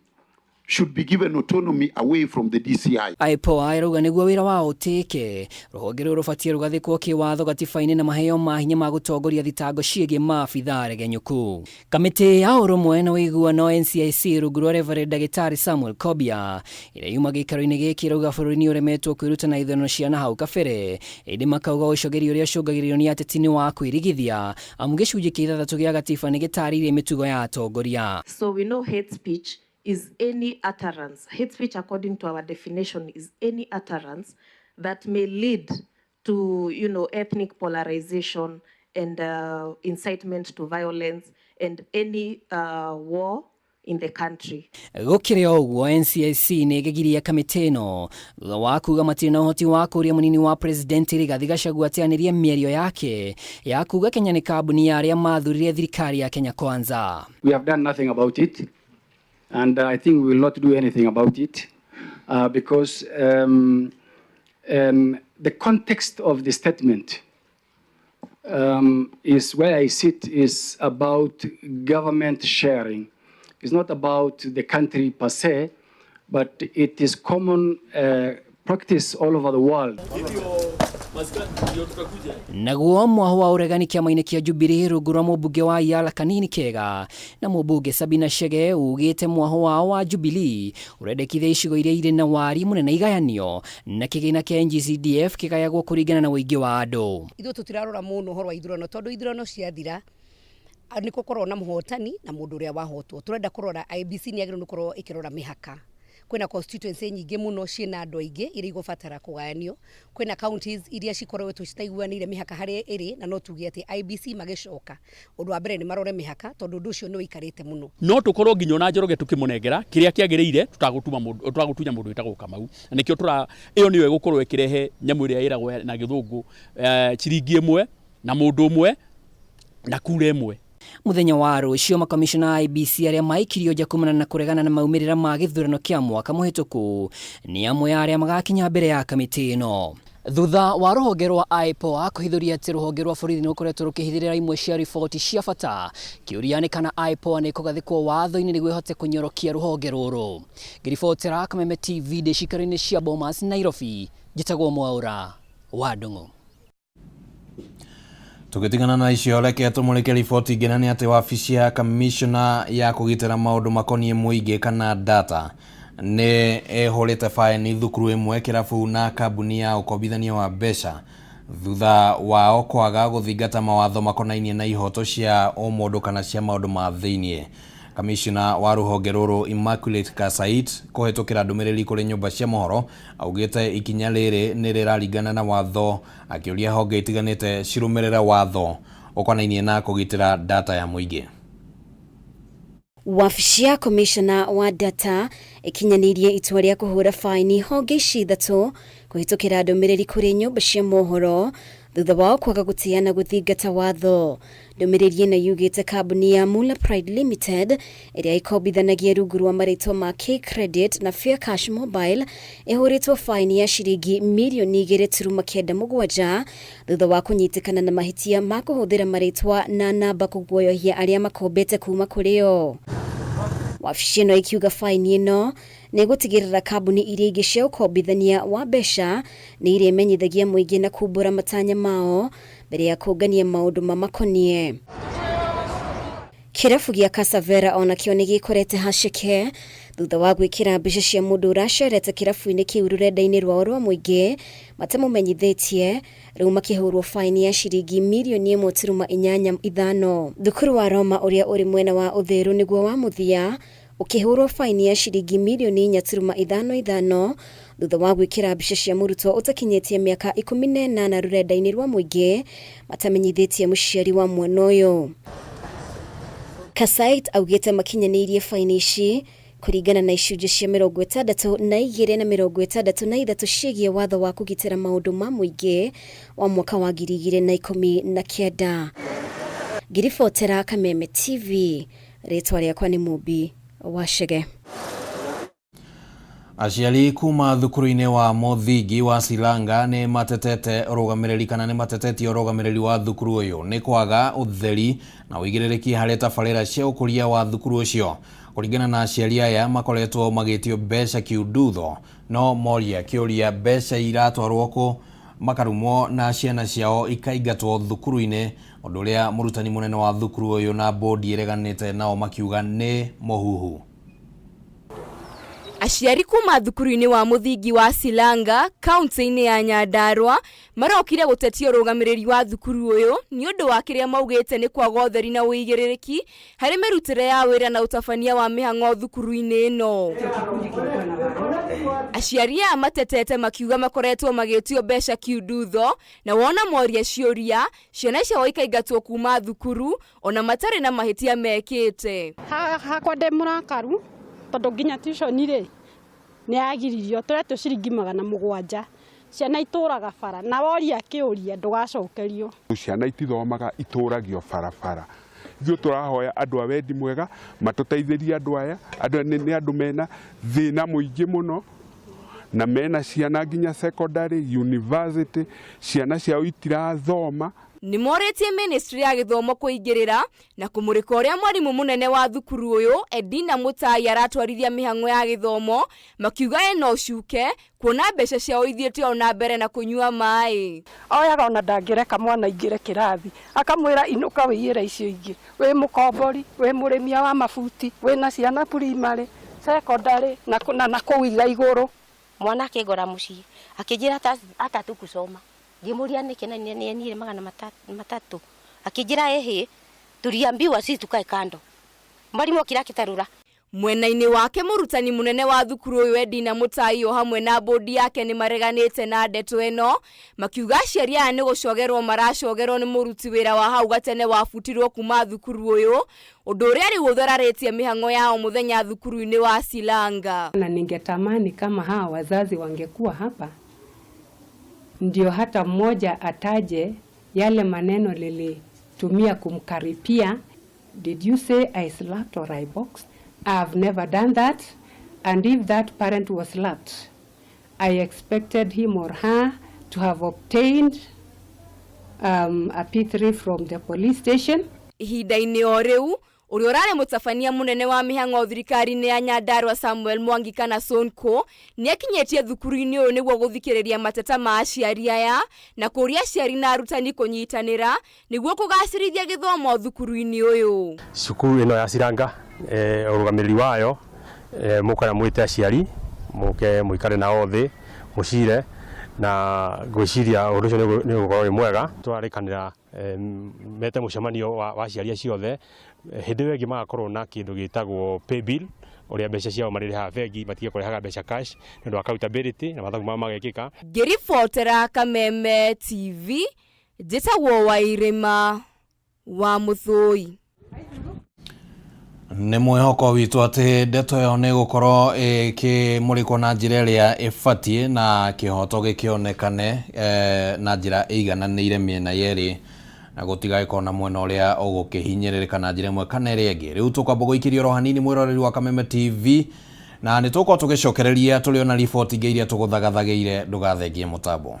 should be given autonomy away from the DCI. IPOA ĩrauga nĩguo wĩra wao ũtĩke, rũhonge rũrũ rũbatiĩ rũgathĩkwo kĩwatho gatiba-inĩ na maheo ma hinya ma gũtongoria thitango ciĩgiĩ maabithaa aregenyũku. Kamĩtĩ ya ũrũmwe na ũiguano NCIC rungu rwa Reverend Ndagĩtarĩ Samuel Kobia ĩrĩa yuma gĩikaro-inĩ gĩkĩ ĩrauga bũrũri nĩ ũremetwo kwĩruta na ithurano cia na hau kabere, ĩndĩ makauga ũcogeri ũrĩa ũcũngagĩrĩrio nĩ ateti nĩ wa kwĩrigithia amu gĩcunjĩ kĩa 6 gĩa gatiba nĩ gĩtarĩirie mĩtugo ya atongoria. So we know hate speech is any utterance. Hate speech, according to our definition, is any utterance that may lead to, ethnic polarization and incitement to violence and any war in the country. Gũkĩrĩ o ũguo, NCIC nĩ ĩgegirie kamĩtĩ ĩno thutha wa kuga matirĩ na ũhoti wa kũria mũnini wa president Rigathi Gachagua ateanĩrie mĩario yake ya kuga Kenya nĩ kambuni ya arĩa mathurire thirikari ya Kenya Kwanza. We have done nothing about it, and I think we will not do anything about it because the context of the statement is where I sit is about government sharing. It's not about the country per se, but it is common practice all over the world. Naguo mwaho wa ũregani kĩama-inĩ kĩa Jubilee rungu rwa mũmbunge wa Yala Kanini Kega na mũmbunge Sabina Chege ugĩte mwaho wao wa Jubilee ũrendekithia icigo iria irĩ na wari mũnene igayanio na kĩgĩna kĩa NGCDF kĩgayagwo kũringana na ũingĩ wa andũ. Ithuĩ tũtirarora mũno ũhoro wa ithurano tondũ ithurano ciathira nĩ gũkorwo na mũhotani na mũndũ ũrĩa wahotwo. Tũrenda kũrora IEBC nĩ yagĩrĩirwo nĩ gũkorwo ĩkĩrora mĩhaka. Kwĩna constituency nyingĩ mũno ciĩna andũ aingĩ iria igũbatara kũgayanio. Kwĩna counties iria cikoretwo citaiguanĩire mĩhaka harĩa ĩrĩ, na no tuge atĩ IEBC magĩcoka ũndũ wa mbere nĩ marore mĩhaka tondũ ũndũ ũcio nĩ ũikarĩte mũno. No tũkorwo nginya ona Njoroge tũkĩmũnengera kĩrĩa kĩagĩrĩire tũtagũtunya mũndũ wĩtagwo Kamau, na nĩkĩo tũra ĩyo nĩyo ĩgũkorwo ĩkĩrehe nyamũ ĩrĩa ĩragwo na gĩthũngũ ciringi ĩmwe na mũndũ ũmwe na kura ĩmwe. Mũthenya wa rũciũ makamishona a IEBC arĩa maikirio nja kumana na kũregana na maumĩrĩra ma gĩthurano kĩa mwaka mũhĩtũku nĩ amwe a arĩa magakinya mbere ya kamĩtĩ ĩno. Thutha wa rũhonge rwa IPOA kũhithũria atĩ rũhonge rwa borithi nĩ rũkoretwo rũkĩhithĩrĩra imwe cia riboti cia bata, kĩũria nĩ kana IPOA nĩ ĩkũgathĩkwo watho-inĩ nĩguo ĩhote kũnyorokia rũhonge rũrũ. Ngĩribotera Kameme TV ndĩ cikaro-inĩ cia Bomas, Nairobi, njĩtagwo Mwaũra wa Ndung'u. Tũgĩtigana na icio reke tũmũrĩke riboti ingĩ, na nĩ atĩ wabici ya kamishona ya kũgitĩra maũndũ makoniĩ mũingĩ kana data Nĩ ĩhũrĩte baeni thukuru ĩmwe, kĩrabu na kambuni ya ũkombithania wa mbeca thutha wao kwaga gũthingata mawatho makonainie na ihoto cia ũmũndũ kana cia maũndũ ma thĩiniĩ. Kamishna wa rũhonge rũrũ Immaculate Kasait kũhĩtũkĩra ndũmĩrĩri kũrĩ nyũmba cia mohoro augĩte ikinya rĩrĩ nĩ rĩraringana na watho, akĩũria honge itiganĩte cirũmĩrĩre watho ũkonainie na kũgitĩra data ya mũingĩ. Wabici ya Komishona wa Data ĩkinyanĩirie itua rĩa kũhũra faini honge ici ithatũ kũhĩtũkĩra ndũmĩrĩri kũrĩ nyũmba cia mohoro thutha wao kwaga gũtĩa na gũthingata watho. Ndũmĩrĩri ĩno yugĩte kambuni ya Mula Pride Limited ĩrĩa ĩkombithanagia rungu rwa marĩtwa ma K-Credit na Fair Cash Mobile ĩhũrĩtwo faini ya ciringi mirioni 2.97 thutha wa kũnyitĩkana na mahĩtia ma kũhũthĩra marĩtwa na namba kũguoyohia arĩa makombete kuma kũrĩ o. Wabici ĩno ĩkiuga faini ĩno nĩ gũtigĩrĩra kambuni iria ingĩ cia ũkombithania wa mbeca nĩ irĩmenyithagia mũingĩ na kumbũra matanya mao mbere ya kũngania maũndũ mamakonie. Kĩrabu gĩa Casavera onakĩo nĩ gĩkorete haceke thutha wa gwĩkĩra mbica cia mũndũ ũracerete kĩrabu-inĩ kĩu rũrenda-inĩ rwao rwa mũingĩ matamũmenyithĩtie, rĩu makĩhũrwo faini ya ciringi mirioni 1.85. Thukuru wa Roma ũrĩa ũrĩ mwena wa Uthiru nĩguo wa mũthia ũkĩhũrwo faini ya ciringi mirioni 4.55 thutha wa gwĩkĩra mbica cia mũrutwo ũtakinyĩtie mĩaka 18 rũrenda-inĩ rwa mũingĩ matamenyithĩtie mũciari wa mwana ũyũ. Kasait augĩte makinyanĩirie faini ici kũringana na icunjĩ cia 62 na 63 ciĩgiĩ watho wa kũgitĩra maũndũ ma mũingĩ wa mwaka wa 2019. Ngĩribotera Kameme TV, rĩtwa rĩakwa nĩ Mũmbi wa Chege. Aciari kuma thukuru-inĩ wa mũthingi wa Silanga nĩ matetete ũrũgamĩrĩri kana nĩ matetetie ũrũgamĩrĩri wa thukuru ũyũ nĩ kwaga ũtheri na ũigĩrĩrĩki harĩ tabarĩra cia ũkũria wa thukuru ũcio. Kũringana na aciari aya makoretwo magĩtio mbeca kiundutho no moria kĩũria mbeca iratwarwo kũ makarumwo na ciana ciao ikaingatwo thukuru-inĩ, ũndũ ũrĩa mũrutani mũnene wa thukuru ũyũ na bodi ĩreganĩte nao makiuga nĩ mũhuhu. Aciari kuma thukuru-inĩ wa mũthingi wa Silanga kaunti-inĩ ya Nyandarua marokire gũtetia ũrũgamĩrĩri wa thukuru ũyũ nĩ ũndũ wa kĩrĩa maugĩte nĩ kwaga ũtheri na ũigĩrĩrĩki harĩ mĩrutĩre ya wĩra na ũtabania wa mĩhang'o thukuru-inĩ ĩno. Aciari aya matetete makiuga makoretwo magĩtio mbeca kiundutho na wona moria ciũria ciana ciao ikaingatwo kuma thukuru ona matarĩ na mahĩtia mekĩte. Hakwa ndĩ mũrakaru tondũ nginya tuition rĩ nĩ yagiririo tũretio ciringi 700 ciana itũraga bara na woria kĩũria ndũgacokerio. Ciana itithomaga itũragio barabara. Ithuĩ tũrahoya andũ a wendi mwega matũteithĩrie andũ aya, andũ nĩ andũ mena thĩna mũingĩ mũno na mena ciana nginya secondary, university, ciana ciao itirathoma. Nĩ morĩtie ministry ya gĩthomo kũingĩrĩra na kũmũrĩka ũrĩa mwarimũ mũnene wa thukuru ũyũ Edina Mutai aratwarithia mĩhang'o ya gĩthomo makiuga ena ũcuke kuona mbeca ciao ithiĩte o na mbere na kũnyua maĩ. Oyaga ona ndangĩreka mwana aingĩre kĩrathi akamwĩra inũka wĩiyĩre icio ingĩ, wĩ mũkombori, wĩ mũrĩmia wa mabuti, wĩna ciana primary, secondary na kũu iga igũrũ. Mwana akĩngora mũciĩ akĩnjĩra atatũ kusoma ngĩmũria nĩkĩ na nĩ 300 akĩnjĩra ehe tuliambiwa sisi tukae kando mwalimu okira akĩtarũra. Mwena-inĩ wake mũrutani mũnene wa thukuru ũyũ Edina Mutai o hamwe na bodi yake nĩ mareganĩte na ndeto ĩno makiuga aciari aya nĩ gũcogerwo maracogerwo nĩ mũruti wĩra wa hau gatene wabutirwo kuma thukuru ũyũ ũndũ ũrĩa rĩu ũthararĩtie mĩhang'o yao mũthenya thukuru-inĩ wa Silanga. Na ningetamani kama hawa wazazi wangekuwa hapa ndio hata mmoja ataje yale maneno lilitumia kumkaripia. Did you say I slapped or I boxed? I've never done that, and if that parent was slapped, I expected him or her to have obtained a P3 from the police station. Ihinda-inĩ o rĩu ũrĩa ũrarĩ mũtabania mũnene wa mĩhang'o thirikari-inĩ ya Nyandarua Samuel Mwangi kana Sonko nĩakinyĩtie thukuru-inĩ ũyũ nĩguo gũthikĩrĩria mateta ma aciari aya na kũria aciari na arutani kũnyitanĩra nĩguo kũgacĩrithia gĩthomo thukuru-inĩ ũyũ. Cukuru ĩno ya Silanga ũrũgamĩrĩri wayo Mũkara mwĩte aciari mũke mũikare nao thĩ mũcire na ngwĩciria ũndũ ũcio nĩ ũgũkorwo wĩ mwega. Twarĩkanĩra mete mũcemanio wa aciari acio othe, hĩndĩ ĩyo ĩngĩ magakorwo na kĩndũ gĩtagwo pay bill, ũrĩa mbeca ciao marĩrĩhaga bengi matige kũrehaga mbeca cash nĩ ũndũ wa accountability na mathabu mao magekĩka. Ngĩribotera Kameme TV, njĩtagwo Wairĩma wa Mũthũi. Nĩ mwĩhoko witũ atĩ ndeto ĩyo nĩ ĩgũkorwo ĩkĩmũrĩkwo na njĩra ĩrĩa ĩbatiĩ na kĩhoto gĩkĩonekane na njĩra ĩigananĩire mĩena yerĩ na gũtigagĩkorwo na mwena ũrĩa ũgũkĩhinyĩrĩrĩka na njĩra ĩmwe kana ĩrĩa ĩngĩ. Rĩu tũkwamba gũikĩria oro hanini mwĩroreri wa Kameme TV na nĩ tũgũkorwo tũgĩcokereria tũrĩ ona riboti ingĩ iria tũgũthagathagĩire. Ndũgathengie mũtambo.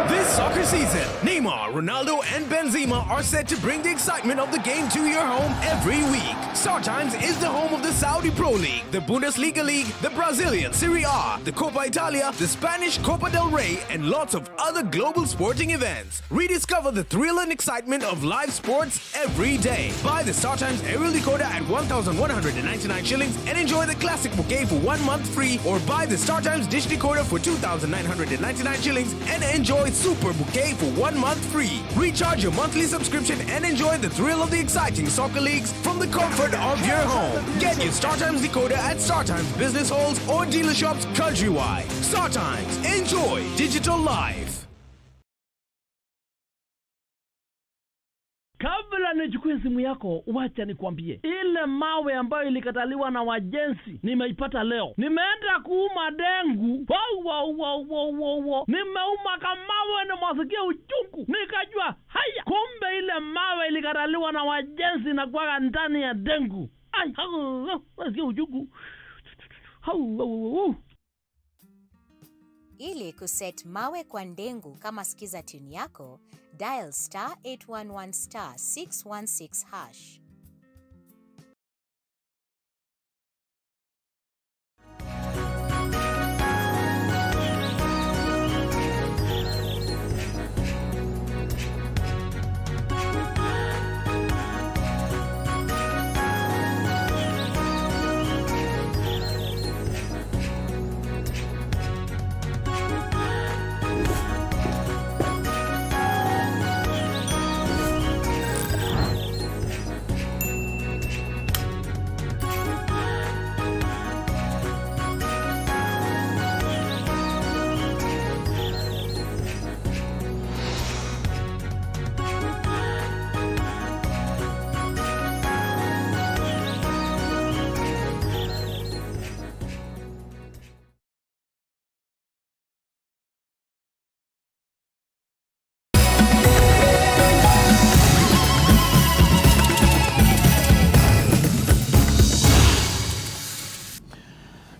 This soccer season, Neymar, Ronaldo, and Benzema are set to bring the excitement of the game to your home every week. StarTimes is the home of the Saudi Pro League, the Bundesliga League, the Brazilian Serie A, the Copa Italia, the Spanish Copa del Rey, and lots of other global sporting events. Rediscover the thrill and excitement of live sports every day. Buy the StarTimes aerial decoder at 1,199 shillings and enjoy the classic bouquet for 1 month free, or buy the StarTimes dish decoder for 2,999 shillings and enjoy Super Bouquet for 1 month free. Recharge your monthly subscription and enjoy the thrill of the exciting soccer leagues from the comfort of your home. Get your StarTimes decoder at StarTimes business halls or dealer shops countrywide. StarTimes, enjoy digital life. Kabla nichukue simu yako, wacha nikwambie, ile mawe ambayo ilikataliwa na wajenzi nimeipata leo. Nimeenda kuuma dengu, wow, wow, wow, wow, wow, wow. Nimeuma kamawe na masikia uchungu, nikajua haya, kumbe ile mawe ilikataliwa na wajenzi na kuwaga ndani ya dengu. Ai, hau, hau, nasikia uchungu. Hau, hau, hau. Ili kuset mawe kwa ndengu kama skiza tune yako, dial star 811 star 616 hash.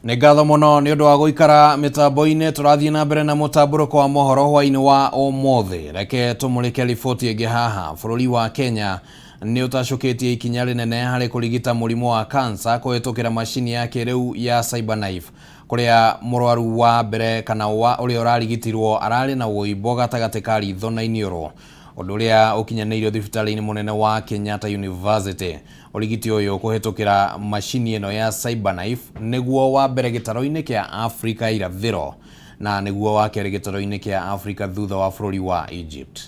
Nĩ ngatho mũno nĩ ũndũ wa gũikara mĩtambo-inĩ. Tũrathiĩ na mbere na mũtambũrũko wa mohoro hwaĩ-inĩ wa ũmũthĩ. Reke tũmũrĩke riboti ĩngĩ haha. Bũrũri wa Kenya nĩ ũtacũkĩtie ikinya rĩnene harĩ kũrigita mũrimũ wa kansa kũhĩtũkĩra macini ya kĩrĩu ya CyberKnife, kũrĩa mũrwaru wa mbere kana wa ũrĩa ũrarigitirwo ararĩ na ũimbo gatagatĩ ka ritho na iniũrũ, ũndũ ũrĩa ũkinyanĩirio thibitarĩ-inĩ mũnene wa Kenyatta University. Ũrigiti ũyũ kũhĩtũkĩra macini ĩno ya CyberKnife nĩguo wa mbere gĩtaro-inĩ kĩa Afrika irathĩro na nĩguo wa kerĩ gĩtaro-inĩ kĩa Afrika thutha wa bũrũri wa Egypt.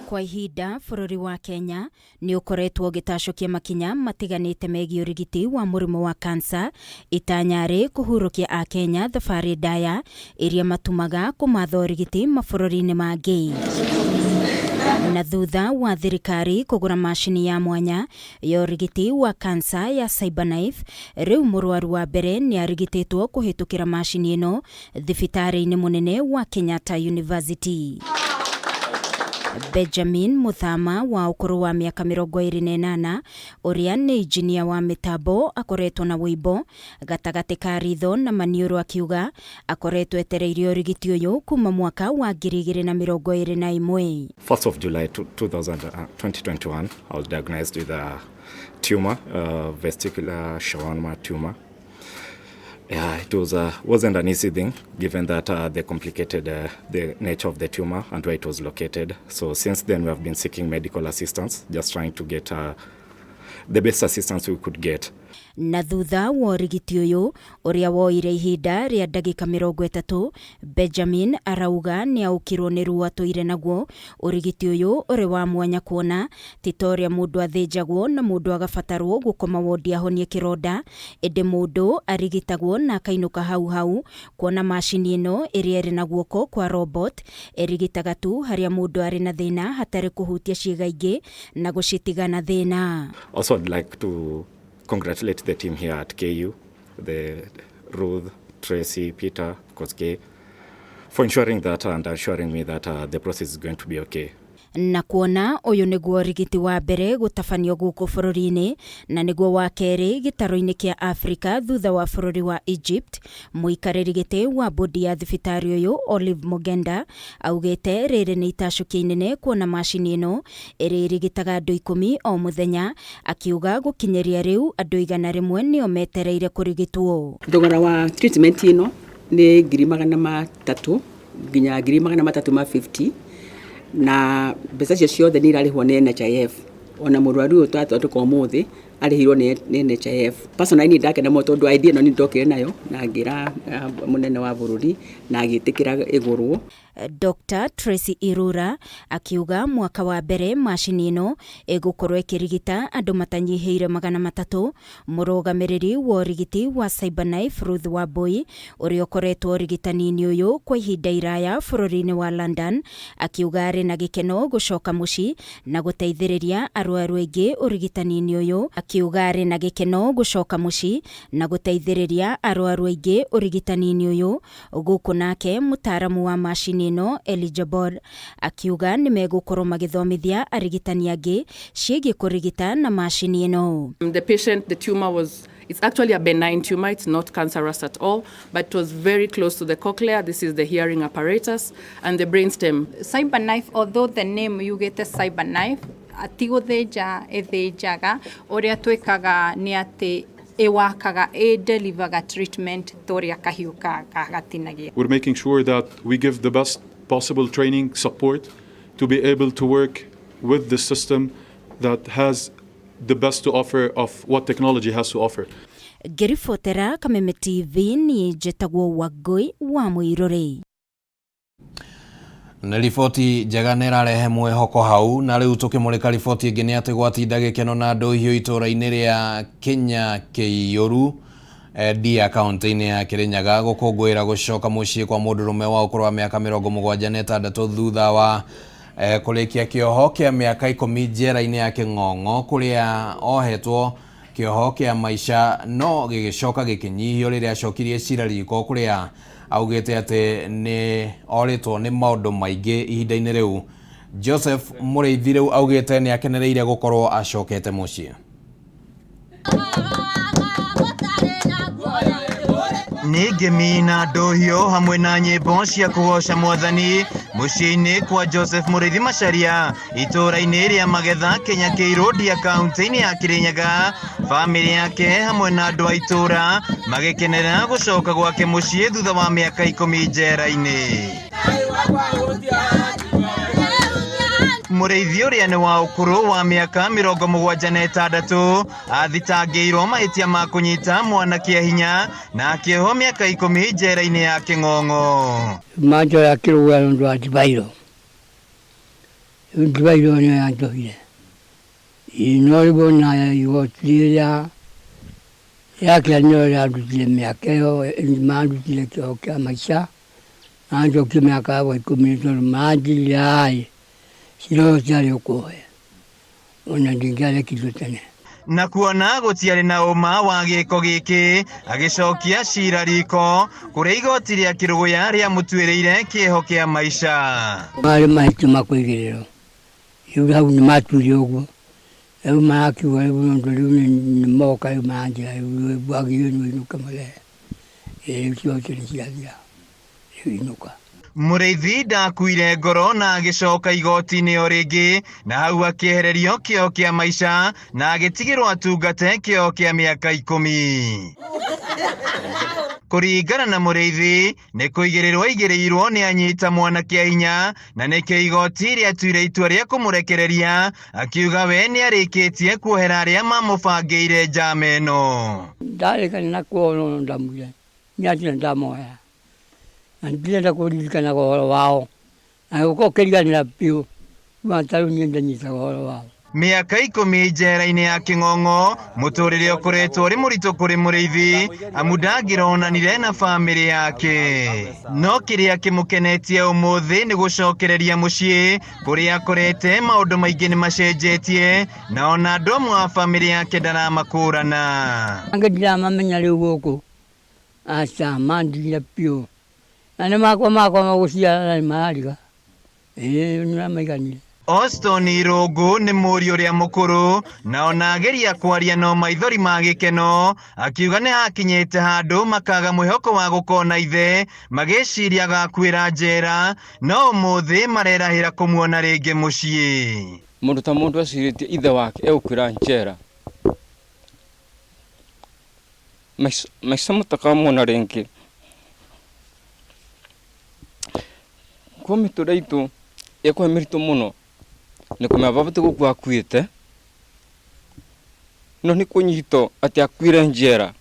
Kwa ihinda bũrũri wa Kenya nĩ ũkoretwo ũgĩtacũkia makinya matiganĩte megiĩ ũrigiti wa mũrimũ wa kansa, itanya rĩ kũhurũkia akenya thabarĩ ndaya iria matumaga kũmatha ũrigiti mabũrũri-inĩ mangĩ. Na thutha wa thirikari kũgũra macini ya mwanya ya ũrigiti wa kansa ya CyberKnife, rĩu mũrwaru wa mbere nĩ arigitĩtwo kũhĩtũkĩra macini ĩno thibitarĩ-inĩ mũnene wa Kenyatta University. Benjamin Muthama wa ũkũrũ wa mĩaka 28 ũrĩa nĩ injinia wa mĩtambo akoretwo na wũimbo gatagatĩ ka ritho na maniũrũ, akiuga akoretwo etereire ũrigiti ũyũ kuma mwaka wa 2021. 1st of July 2021, I was diagnosed with a tumor, vestibular schwannoma tumor. Yeah, it wasn't an easy thing, given that the complicated the nature of the tumor and where it was located. So since then, we have been seeking medical assistance, just trying to get the best assistance we could get. Na thutha wa ũrigiti ũyũ ũrĩa woire ihinda rĩa ndagĩka 30, Benjamin arauga nĩ aũkirwo nĩ ruo atũire naguo. Ũrigiti ũyũ ũrĩ wa mwanya kuona ti ta ũrĩa mũndũ athĩnjagwo na mũndũ agabatarwo gũkoma wondi ahonie kĩronda, ĩndĩ mũndũ arigitagwo na akainũka hau hau, kuona macini ĩno ĩrĩa ĩrĩ na guoko kwa robot ĩrigitaga tu harĩa mũndũ arĩ na thĩna hatarĩ kũhutia ciĩga ingĩ na gũcitiga na thĩna. Also, I'd like to congratulate the team here at KU, the Ruth, Tracy, Peter, Koske, for ensuring that and assuring me that the process is going to be okay. Na kuona ũyũ nĩguo ũrigiti wa mbere gũtabanio gũkũ bũrũri-inĩ na nĩguo wa kerĩ gĩtarũ-inĩ kĩa Afrika thutha wa bũrũri wa Egypt, mũikarĩri gĩtĩ wa bodi ya thibitarĩ ũyũ Olive Mugenda augĩte rĩrĩ nĩ itacũkia inene kuona macini ĩno ĩrĩa ĩrigitaga andũ 10 o mũthenya, akiuga gũkinyĩria rĩu andũ 100 nĩo metereire kũrigitwo. Thogora wa treatment ĩno nĩ 300,000 nginya 350,000, na mbeca icio ciothe nĩ irarĩhwo nĩ NHIF. Ona mũrwaru ũyũ twathondeka ũmũthĩ arĩhirwo nĩ NHIF. Personally niĩ ndakena mũno tondũ idea ĩno nĩ ndokire nayo na ngĩra mũnene wa bũrũri na agĩtĩkĩra ĩgũrwo. Dr. Tracy Irura akiuga mwaka wa mbere macini ĩno ĩgũkorwo ĩkĩrigita andũ matanyihĩire 300. Mũrũgamĩrĩri wa ũrigiti wa Cyberknife Ruth Wambui ũrĩa ũkoretwo ũrigitani-inĩ ũyũ kwa ihinda iraya bũrũri-inĩ wa London akiuga arĩ na gĩkeno gũcoka mũciĩ na gũteithĩrĩria arwaru aingĩ ũrigitani-inĩ ũyũ. Akiuga arĩ na gĩkeno gũcoka mũciĩ na gũteithĩrĩria arwaru aingĩ ũrigitani-inĩ ũyũ. Gũkũ nake mũtaaramu wa macini ĩno Elijah Bor akiuga nĩ megũkorwo magĩthomithia arigitani angĩ ciĩgiĩ kũrigita na macini ĩno. The patient, the tumor was, it's actually a benign tumor, it's not cancerous at all, but it was very close to the cochlea. This is the hearing apparatus and the brainstem. Cyberknife, although the name yugĩte Cyberknife, ti gũthĩnja ĩthĩnjaga, ũrĩa twĩkaga nĩ atĩ ĩwakaga, ĩ-deliver treatment ta ũrĩa kahiũ gatinagia. We're making sure that we give the best possible training support to be able to work with the system that has the best to offer of what technology has to offer. Ngĩribotera Kameme TV niĩ njĩtagwo Wangũi wa Mũirũrĩ. Nĩ riboti njega nĩ ĩrarehe mwĩhoko hau. Na rĩu tũkĩmũrĩka riboti ĩngĩ nĩ atĩ gwatinda gĩkeno na ndũhiũ itũũra-inĩ rĩa Kenya Kĩiyũru Ndia kaunti-inĩ ya Kirinyaga gũkũngũĩra gũcoka mũciĩ kwa mũndũrũme wa ũkũrũ wa mĩaka 76 thutha wa kũrĩkia kĩoho kĩa mĩaka 10 njera-inĩ ya Kĩng'ong'o kũrĩa ohetwo kĩoho kĩa maica no gĩgĩcoka gĩkĩnyihio rĩrĩa acokirie cira riko kũrĩa augĩte atĩ nĩ orĩtwo nĩ maũndũ maingĩ ihinda-inĩ rĩu. Joseph Mũrĩithi rĩu augĩte nĩ akenereire gũkorwo acokete mũciĩ. Nĩ ngemi na ndũhiũ hamwe na nyĩmbo cia kũgoca mwathani mũciĩ-inĩ kwa Joseph Mũrĩithi Macharia itũũra-inĩ rĩa Magetha Kenya Kĩirũ Ndia kaunti-inĩ ya Kirinyaga. Bamĩrĩ yake hamwe na andũ a itũũra magĩkenera gũcoka gwake mũciĩ thutha wa mĩaka 10 njera-inĩ. Mũrĩithi ũrĩa nĩ wa ũkũrũ wa mĩaka 76 athitangĩirwo mahĩtia ma kũnyita mwana kĩa hinya na akĩohwo mĩaka 10 njera-inĩ ya Kĩng'ong'o. Manjoya kĩrũgano ũndũ wa ndivairo, ndivairo nĩyo yanjohire no rĩu ona igoti rĩrĩa yakĩra nĩyo rĩandutire mĩaka ĩyo, mandutire kĩoho kĩa maica na njokie mĩaka yakwa 10 tondũ manjĩrire aĩ cira ũyũ tiarĩ ũkũhe ona ndingĩarekirwo tene. Na kuona gũtiarĩ na ũma wa gĩko gĩkĩ agĩcokia cira riko kũrĩa igoti rĩa Kĩrũgũya rĩamũtuĩrĩire kĩoho kĩa maica. Marĩ mahĩtia ma kũigĩrĩrwo rĩu hau nĩ matuire ũguo, rĩu marakiuga rĩu ũndũ rĩu nĩ moka rĩu maranjĩra rĩu wagĩrĩirwo nĩ ũinũke mũthee, rĩu ciothe nĩ ciathira, rĩu inũka. Mũrĩithi ndakuire ngoro na agĩcoka igoti-inĩ o rĩngĩ na hau akĩehererio kĩoho kĩa maica na agĩtigĩrwo atungate kĩoho kĩa mĩaka 10. Kũringana na Mũrĩithi nĩ kũigĩrĩrwo aigĩrĩirwo nĩ anyita mwana kĩa hinya na nĩkĩo igoti rĩatuire itua rĩa kũmũrekereria akiuga we nĩ arĩkĩtie kuohera arĩa mamũbangĩire njama ĩno. Ndarĩkana na kuo ndamwire nĩ ndamoya na ndirenda kũririkanaga ũhoro wao na gũkorwo ũkĩriganĩra biũ kuma ta rĩu niĩ ndanyitaga ũhoro wao. Mĩaka 10 njera-inĩ ya Kĩng'ong'o mũtũrĩre ũkoretwo ũrĩ mũritũ kũrĩ Mũrĩithi amu ndangĩronanire na bamĩrĩ yake. No kĩrĩa kĩmũkenetie ũmũthĩ nĩ gũcokereria mũciĩ kũrĩa akorete maũndũ maingĩ nĩ macenjetie na ona andũ amwe a bamĩrĩ yake ndaramakũrana. Angĩ ndiramamenya rĩu gũkũ aca mandigire biũ na nĩ makwa magũciara nĩ marariga ĩĩ nĩmaiganire. Austin Irũngũ nĩ mũriũ ũrĩa mũkũrũ na ona ageria kwaria no maithori ma gĩkeno akiuga nĩ hakinyĩte handũ makaga mwĩhoko wa gũkona ithe magĩciria agakuĩra njera no ũmũthĩ marerahĩra kũmuona rĩngĩ mũciĩ. Mũndũ ta mũndũ acirĩtie ithe wake egũkuĩra njera maica mũtakamuona rĩngĩ kwa mĩtũrĩre itũ ĩkorwo mĩritũ mũno nĩ kũmenya baba ti gũkua akuĩte no nĩ kũnyitwo atĩ akuire njera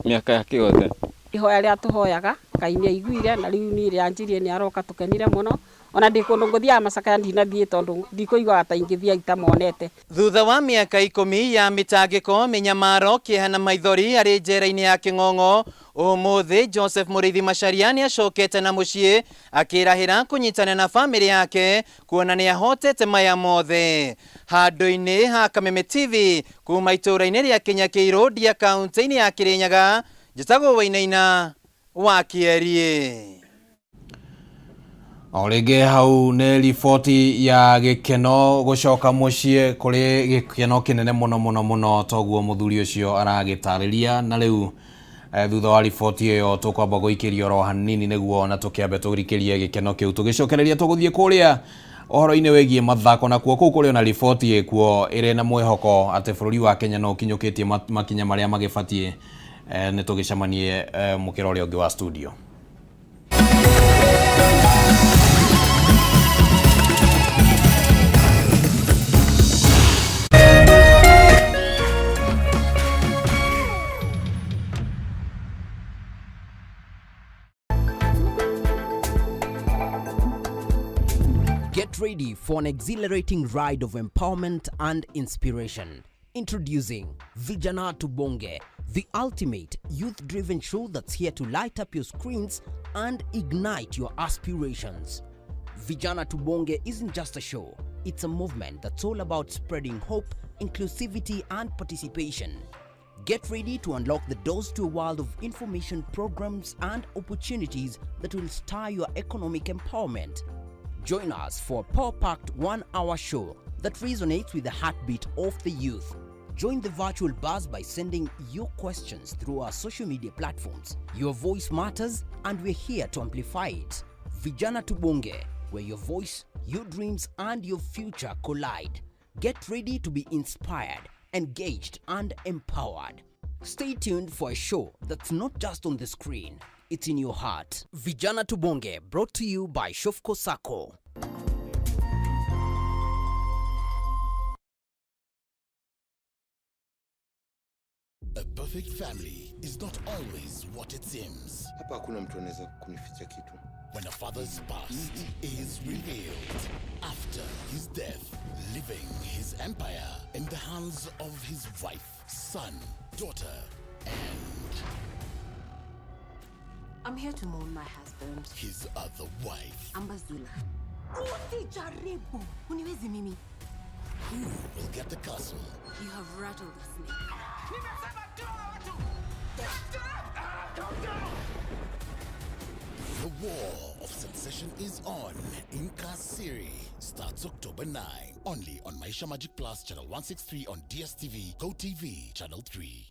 mĩaka yake yothe. Ihoya rĩrĩa tũhoyaga Ngai nĩ aiguire na rĩu niĩ rĩanjirie nĩ aroka tũkenire mũno ona ndĩ kũndũ ngũthiaga macakaya ndinathiĩ tondũ ndikũiguaga ta ingĩthiĩ itamonete. Thutha wa mĩaka 10 ya mĩtangĩko, mĩnyamaro, kĩeha na maithori arĩ njera-inĩ ya Kĩng'ong'o, ũmũthĩ Joseph Mũrĩithi Macharia nĩ acokete na mũciĩ akĩrahĩra kũnyitana na bamĩrĩ yake kuona nĩ ahotete maya mothe. Handũ-inĩ ha Kameme TV kuma itũũra-inĩ rĩa Kĩnyakĩirũ Ndia kaunti-inĩ ya Kĩrĩnyaga, njĩtagwo Wainaina wa Kĩeriĩ. O rĩngĩ hau nĩ riboti ya gĩkeno gũcoka mũciĩ kũrĩ gĩkeno kĩnene mũno mũno mũno toguo mũthuri ũcio aragĩtarĩria. Na rĩu thutha wa riboti ĩyo tũkwamba gũikĩria oro hanini nĩguo ona tũkĩambe tũrikĩrie gĩkeno kĩu tũgĩcokereria tũgũthiĩ kũrĩa ũhoro-inĩ wĩgiĩ mathako nakuo kũu kũrĩ ona riboti ĩkuo ĩrĩ na mwĩhoko atĩ bũrũri wa Kenya no ũkinyũkĩtie makinya marĩa magĩbatiĩ. Nĩ tũgĩcemanie mũkĩra ũrĩa ũngĩ wa studio. Get ready for an exhilarating ride of empowerment and inspiration. Introducing Vijana Tubonge, the ultimate youth-driven show that's here to light up your screens and ignite your aspirations. Vijana Tubonge isn't just a show, it's a movement that's all about spreading hope, inclusivity, and participation. Get ready to unlock the doors to a world of information, programs, and opportunities that will stir your economic empowerment. Join us for a power-packed 1-hour show that resonates with the heartbeat of the youth. Join the virtual buzz by sending your questions through our social media platforms. Your voice matters, and we're here to amplify it. Vijana Tubonge, where your voice, your dreams, and your future collide. Get ready to be inspired, engaged, and empowered. Stay tuned for a show that's not just on the screen, it's in your heart. Vijana Tubonge, brought to you by Shofco Sacco. A perfect family is not always what it seems. Hapa hakuna mtu anaweza kunificha kitu. When a father's past is revealed after his death, leaving his empire in the hands of his wife, son, daughter, and I'm here to mourn my husband. His other wife. Ambazula. Usijaribu. Uniwezi mimi. Who will get the castle? You have rattled the snake. The War of Succession is on. Inkasiri starts October 9. Only on Maisha Magic Plus, Channel 163 on DSTV, GoTV, Channel 3.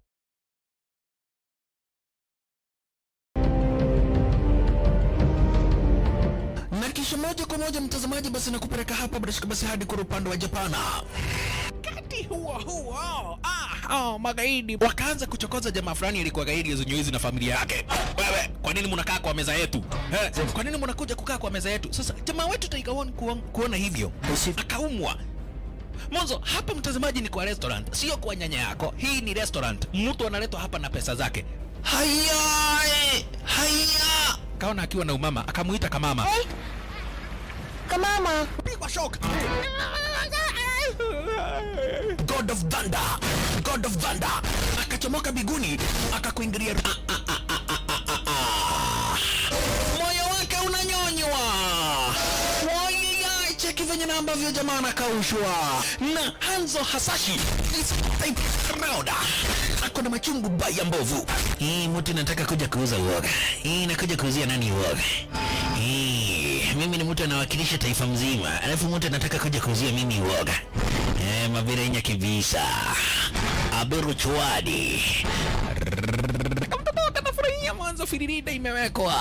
Moja kwa moja mtazamaji, basi nakupeleka hapa bila shaka basi hadi kwa upande wa Japana. Wakati huo huo, oh, magaidi wakaanza kuchokoza jamaa fulani alikuwa gaidi zenyewe na familia yake. Wewe, kwa nini mnakaa kwa meza yetu? Eh, kwa nini mnakuja kukaa kwa meza yetu? Sasa jamaa wetu Tiger One kuona hivyo akaumwa. Mwanzo hapa mtazamaji, ni kwa restaurant, sio kwa nyanya yako. Hii ni restaurant, mtu analetwa hapa na pesa zake. Haya, haya, kaona akiwa na umama, akamuita kamama. Kamama. Pigwa shock. God of Thunder, God of Thunder akachomoka biguni akakuingilia. Ah, ah, ah, ah, ah, ah, ah. Moyo wake unanyonywa. Wayaya, cheki venye na ambavyo jamaa anakaushwa na Hanzo Hasashi this type round ako na machungu baya mbovu. Hii mtu nataka kuja kuuza uoga. Hii nakuja kuuzia nani uoga? Hii mimi ni mtu anawakilisha taifa mzima, alafu mtu anataka kuja kuuzia mimi uoga. Eh, mavirenya kibisa. Aberu chwadi. Kamtoto kanafurahia mwanzo firirida imewekwa.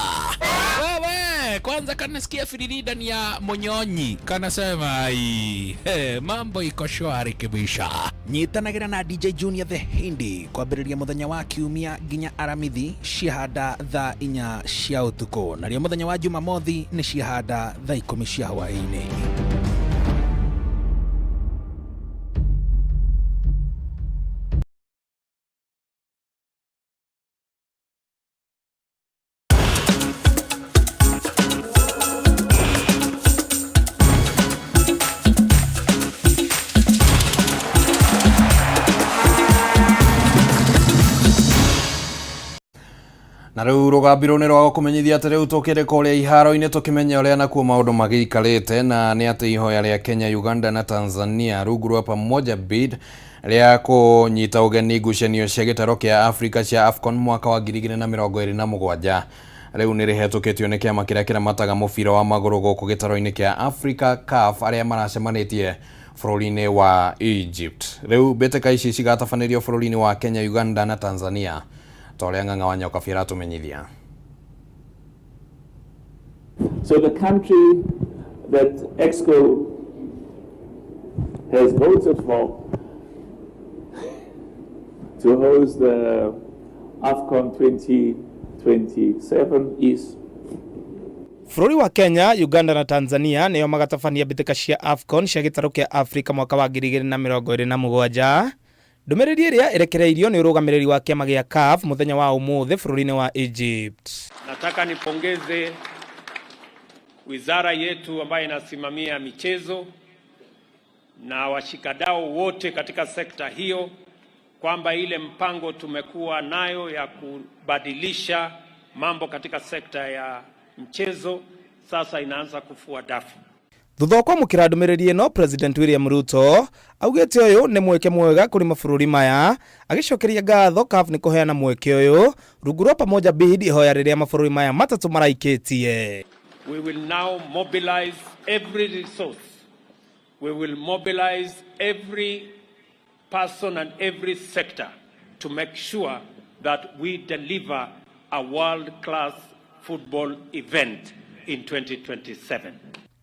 Wewe, kwanza kanasikia firirida ni ya Monyonyi. Kanasema ai, hey, mambo iko shwari kibisha. Nyitanagira na DJ Junior the Hindi kwambĩrĩria mũthenya wa kiumia nginya aramithi ciahanda thaa 4 cia ũtukũ, narĩo mũthenya wa jumamothi nĩ ciahanda thaa 10 cia hwaĩ-inĩ. Na rĩu rũgambirwo nĩ rwa gũkũmenyithia atĩ rĩu tũkĩrĩ kũrĩa iharo-inĩ tũkĩmenya ũrĩa nakuo maũndũ magĩikarĩte, na nĩ atĩ ihoya rĩa Kenya, Uganda na Tanzania rungu rwa Pamoja Bid rĩa kũnyita ũgeni ngucanio cia gĩtaro kĩa Afrika cia AFCON mwaka wa 2027 rĩu nĩ rĩhetũkĩtio nĩ kĩama kĩrĩa kĩramataga mũbira wa magũrũ gũkũ gĩtaro-inĩ kĩa Africa CAF arĩa maracemanĩtie bũrũri-inĩ wa Egypt. Rĩu mbĩtĩka ici cigatabanĩrio bũrũri-inĩ wa Kenya, Uganda na Tanzania ta ũrĩa Ng'ang'a wa Nyokabi aratũmenyithia. So the country that EXCO has voted for to host the AFCON 2027 is Bũrũri wa Kenya, Uganda na Tanzania nĩo magatabania mbĩtĩka cia AFCON cia gĩtarũ kĩa Afrika mwaka wa 2027. Ndũmĩrĩri ĩrĩa ĩrekereirio nĩ ũrũgamĩrĩri wa kĩama gĩa CAF mũthenya wa ũmũthĩ bũrũri-inĩ wa Egypt. Nataka nipongeze wizara yetu ambayo inasimamia michezo na washikadau wote katika sekta hiyo kwamba ile mpango tumekuwa nayo ya kubadilisha mambo katika sekta ya mchezo sasa inaanza kufua dafu. Thutha wa kwamũkĩra ndũmĩrĩri ĩno, President William Ruto augĩte ũyũ nĩ mweke mwega kũrĩ mabũrũri maya, agĩcokeria ngatho CAF nĩ kũheana mweke ũyũ rungu rwa Pamoja Bid, ihoya rĩrĩa mabũrũri maya matatũ maraikĩtie. We will now mobilize every resource. We will mobilize every person and every sector to make sure that we deliver a world-class football event in 2027.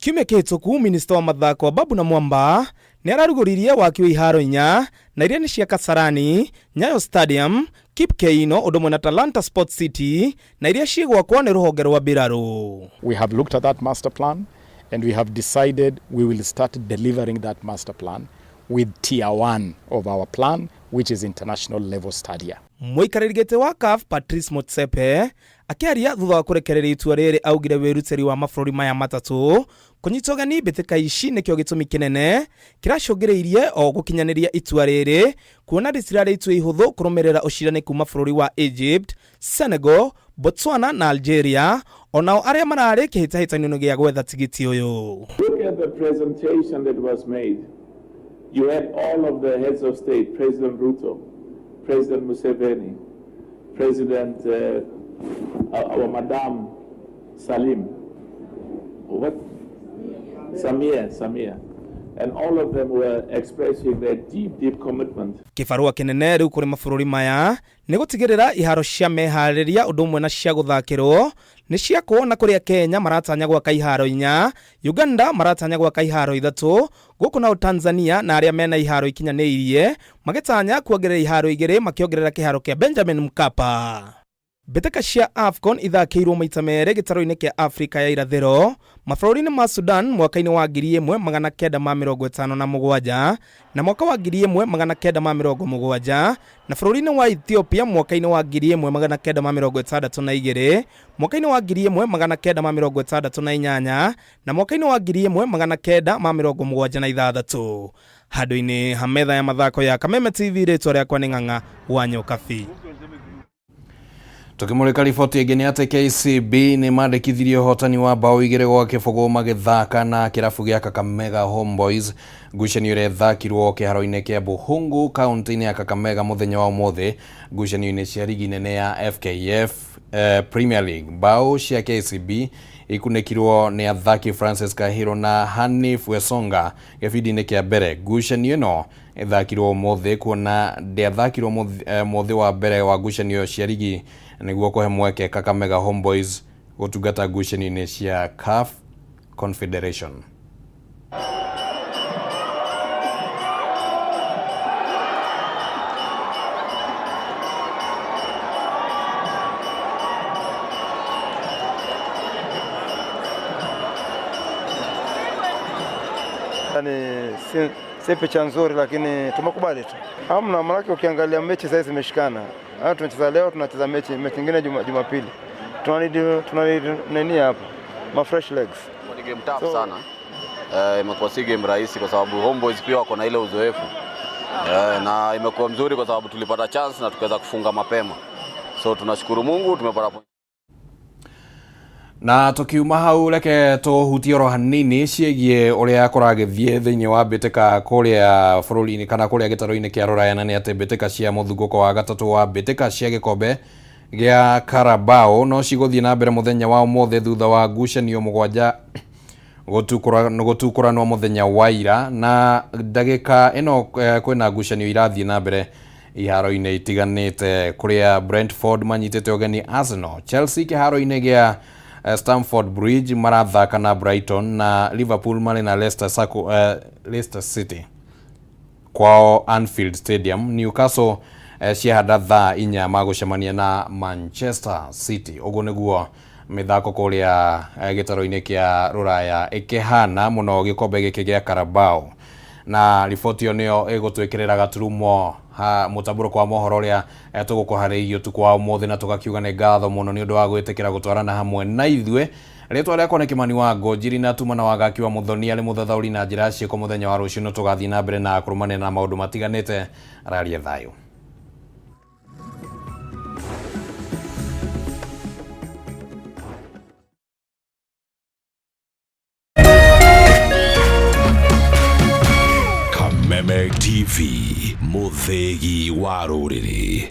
Kiumia kĩhĩtũku minista wa mathako Babu na Mwamba nĩ ararugũririe waki wa iharo inya na iria nĩ cia Kasarani, Nyayo Stadium, Kip Keino ũndũ ũmwe na Talanta Sports City na iria cigwakwo nĩ rũhonge rwa mbirarũ. We have looked at that master plan and we have decided we will start delivering that master plan with tier 1 of our plan, which is international level stadia. Mũikarĩri gĩtĩ wa CAF Patrice Motsepe akĩaria thutha wa kũrekereria itua rĩrĩ augire wĩrutĩri wa mabũrũri maya matatũ kũnyita ũgeni mbĩtĩka ici nĩkĩo gĩtũmi kĩnene kĩracũngĩrĩirie o gũkinyanĩria itua rĩrĩ, kuona rĩtirarĩ itua ihũthũ kũrũmĩrĩra ũcirani kuma bũrũri wa Egypt, Senegal, Botswana na Algeria onao arĩa mararĩ kĩhĩtahĩtano-inĩ gĩa gwetha tigiti ũyũ. Look at the presentation that was made. You had all of the heads of state, President Ruto, President Museveni, President, our Madam Salim, what? Samia, Samia. And all of them were expressing their deep, deep commitment. Kĩbarũa kĩnene rĩu kũrĩ mabũrũri maya nĩ gũtigĩrĩra iharo cia meharĩria ũndũ ũmwe na cia gũthakĩrwo Nĩ ciakwo na kũrĩa Kenya maratanya gwaka iharo 4, Uganda maratanya gwaka iharo 3, gũkũ nao Tanzania na arĩa mena iharo ikinyanĩirie magĩtanya kuongerera iharo 2 makĩongerera kĩharo kĩa Benjamin Mkapa. Mbĩtĩka cia AFCON ithakĩirwo maita merĩ gĩtarũ-inĩ kĩa Afrika ya irathĩro mabũrũri-inĩ ma Sudan mwaka-inĩ wa 1957 na mwaka wa 1970 na bũrũri-inĩ wa Ethiopia mwaka-inĩ wa 1962, mwaka-inĩ wa 1968 na mwaka-inĩ wa 1976. Handũ-inĩ ha metha ya mathako ya Kameme TV, rĩtwa rĩakwa nĩ Ng'ang'a wa Nyokabi. Tukimulika riboti ĩngĩ nĩ atĩ KCB nĩ mandĩkithirie ũhotani wa bao 2-0 magĩthaka na kĩrabu gĩa Kakamega Homeboys. Ngucanio ĩrĩa ĩthakirwo kĩharo-inĩ kĩa Buhungu kaunti-inĩ ya Kakamega mũthenya wa ũmũthĩ ngucanio-inĩ cia rigi nene ya FKF Premier League. Bao cia KCB ikunĩkirwo nĩ athaki Francis Kahiro na Hanif Wesonga gĩbindi-inĩ kĩa mbere. Ngucanio ĩno ĩthakirwo ũmũthĩ kuona ndĩathakirwo mũthĩ wa mbere wa ngucanio cia rigi nĩguo kũhe mweke Kakamega Homeboys gũtungata ngucanio-inĩ cia CAF Confederation. Yani si picha nzuri, lakini tumekubali tu. Hamna, maanake ukiangalia mechi sasa zimeshikana. Hata tunacheza leo, tunacheza mechi nyingine Jumapili. Tuna nini hapa? Ma fresh legs. Ni game tough sana. Imekuwa si game rahisi kwa sababu Homeboys pia wako na ile uzoefu. Na imekuwa mzuri kwa sababu tulipata chance na tukaweza kufunga mapema. So tunashukuru Mungu tumepata point. Na tukiuma hau reke tuhutie oro hanini ciĩgiĩ ũrĩa kũragĩthiĩ thĩinĩ wa mbĩtĩka kũrĩa bũrũri-inĩ kana kũrĩa gĩtarũ-inĩ kĩa Rũraya, na nĩ atĩ mbĩtĩka cia mũthungũko wa gatatũ wa mbĩtĩka cia gĩkombe gĩa Carabao no cigũthiĩ na mbere mũthenya wa ũmũthĩ thutha wa ngucanio 7 gũtukũranwo mũthenya wa ira, na ndagĩka ĩno kwĩna ngucanio irathiĩ na mbere iharo-inĩ itiganĩte kũrĩa Brentford manyitĩte ũgeni Arsenal, Chelsea kĩharo-inĩ gĩa Stamford Bridge marathaka na Brighton, na Liverpool marĩ na Leicester City kwao Anfield Stadium. Newcastle ciahanda thaa 4 magũcemania na Manchester City. Ũguo nĩguo mĩthako kũrĩa gĩtarũ-inĩ kĩa Rũraya ĩkĩhana mũno gĩkombe gĩkĩ gĩa Carabao, na riboti ĩyo nĩyo ĩgũtwĩkĩrĩra gaturumo ha mũtambũrũko wa mohoro ũrĩa tũgũkũharĩirie ũtukũ wa ũmũthĩ, na tũgakiuga nĩ ngatho mũno nĩ ũndũ wa gwĩtĩkĩra gũtwarana hamwe na ithuĩ. Rĩtwa rĩakwa nĩ Kimani wa Ngũnjiri na tuma na wagaki wa Mũthoni arĩ mũthathaũri na njĩra ya ciĩko. Mũthenya wa rũciũ nĩ tũgathiĩ na mbere na kũrũmanĩra na maũndũ matiganĩte. Araria thayũ. Kameme TV, mũthĩgi wa rũrĩrĩ.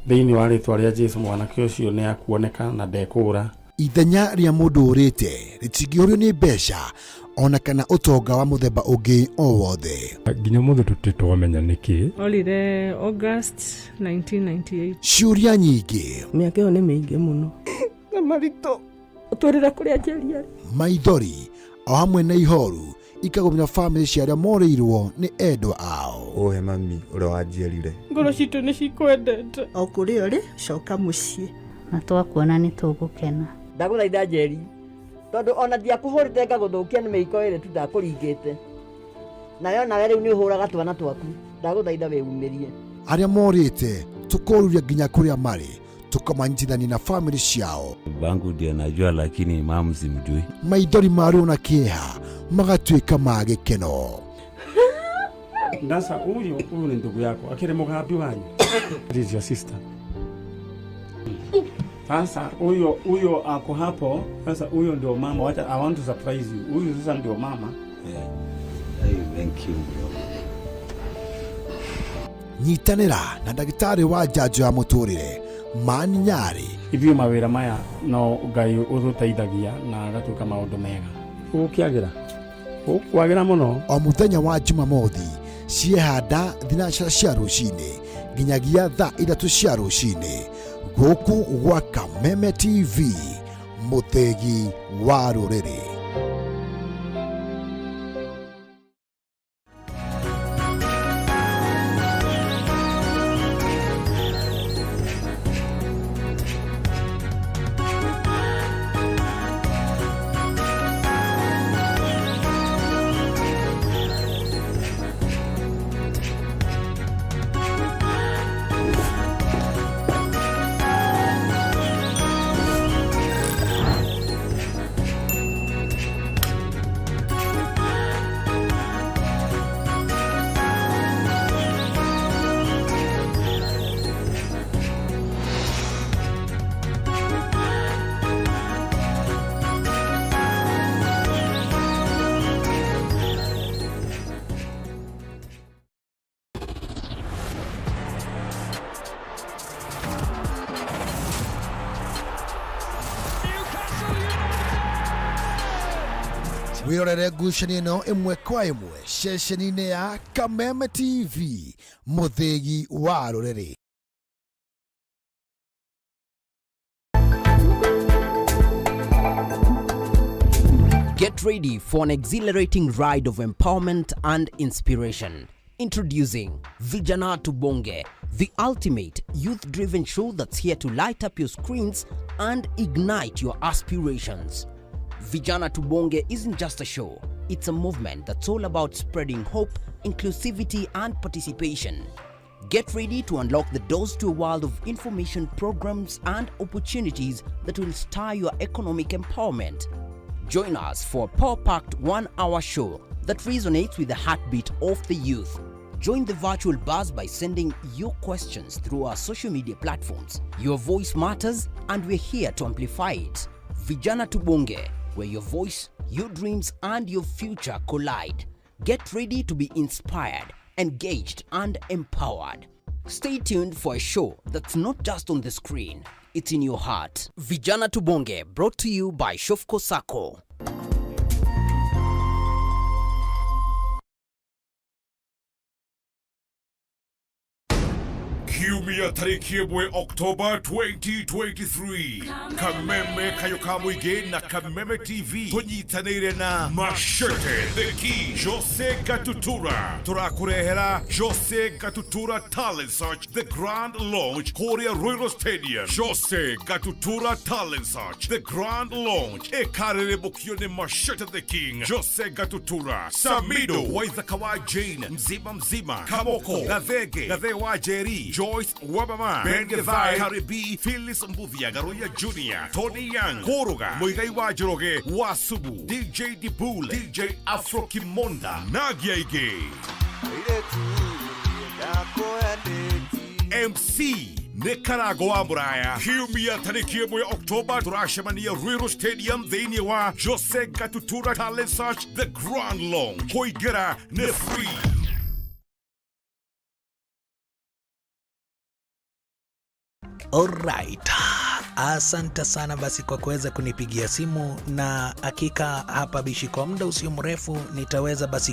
Thĩinĩ wa rĩtwa rĩa Jesu mwanake ũcio nĩ akuoneka na ndekũũra. Ithenya rĩa mũndũ ũrĩte rĩtingĩũrio nĩ mbeca ona kana ũtonga wa mũthemba ũngĩ o wothe. Nginya ũmũthĩ tũtirĩ twamenya nĩkĩ. Orire August 1998. Ciũria nyingĩ, mĩaka ĩyo nĩ mĩingĩ mũno na maritũ ũtwĩrĩre kũrĩa njeri arĩ. Maithori o hamwe na ihoru ikagũmĩra bamĩrĩ cia arĩa morĩirwo nĩ endwa ao. Ũhe mami ũrĩa wanjiarire. Ngoro citũ nĩ cikwendete. O kũrĩa ũrĩ coka mũciĩ. Na twakuona nĩ tũgũkena. Ndagũthaitha Njeri, tondũ ona ndiakũhũrĩte ngagũthũkia nĩ mĩiko ĩrĩ tu ndakũringĩte, nayo nawe rĩu nĩ ũhũraga twana twaku. Ndagũthaitha wĩumĩrie. Arĩa morĩte tũkoruria nginya kũrĩa marĩ, tukamanyitithania na famĩlĩ ciao. Bangu ndio najua, lakini mamu simjui. Maithori ma ruo na kĩeha magatuĩka ma gĩkeno. Ndasa huyu ni ndugu yako akiri mũgambi wanyu. This is your sister. Sasa huyo ako hapo. Sasa huyo ndio mama. Wacha, I want to surprise you. Huyu sasa ndio mama. Yeah. Thank you bro. Nyitanĩra na ndagĩtarĩ wa njanjo ya mũtũrĩre Mani Nyarĩ. Ithuĩ mawĩra maya no Ngai ũtũteithagia na agatuĩka maũndũ mega. Gũkĩagĩra gũkwagĩra mũno. O mũthenya wa Jumamothi ciehanda thinacara cia rũcinĩ nginyagia thaa 3 cia rũcinĩ gũkũ gwa Kameme TV, mũthĩgi wa rũrĩrĩ. Wirorere ngucanio ĩno ĩmwe kwa ĩmwe ceceni-inĩ ya Kameme TV, mũthĩgi wa rũrĩrĩ. Get ready for an exhilarating ride of empowerment and inspiration. Introducing Vijana Tubonge, the ultimate youth-driven show that's here to light up your screens and ignite your aspirations. Vijana Tubonge isn't just a show, it's a movement that's all about spreading hope, inclusivity, and participation. Get ready to unlock the doors to a world of information, programs, and opportunities that will stir your economic empowerment. Join us for a power-packed 1-hour show that resonates with the heartbeat of the youth. Join the virtual buzz by sending your questions through our social media platforms. Your voice matters, and we're here to amplify it. Vijana Tubonge, where your voice, your dreams, and your future collide. Get ready to be inspired, engaged, and empowered. Stay tuned for a show that's not just on the screen, it's in your heart. Vijana Tubonge, brought to you by Shofco Sacco. Kiumia tariki 1 Oktoba 2023, Kameme kayo ka mũingĩ na Kameme TV tũnyitanĩire na Machete the Key Jose Gatutura, tũrakũrehera Jose Gatutura Talent Search The Grand Launch kũrĩa Ruiru Stadium. Jose Gatutura Talent Search The Grand Launch ĩkarĩrĩmbũkio nĩ Machete the King Jose Gatutura, Samido Waithaka wa Jane, Mzima Mzima, Kamoko Gathege, Gathe wa Jerry, Joyce Wabama, Ben Gethai, Karibi, Phyllis Mbuthia, Garuya Jr., Tony Young, Koroga, Muigai wa Njoroge, Wasubu, DJ Dibule, DJ Afro Kimonda, Nagia Ige. MC nĩ Karango wa Mũraya. Kiumia tarĩki 1 Oktoba tũracemania Ruiru Stadium thĩinĩ wa Jose Gatutura Talent Search The Grand Launch. Kũingĩra nĩ free. Alright. Asante sana basi kwa kuweza kunipigia simu, na hakika hapa bishi kwa muda usio mrefu nitaweza basi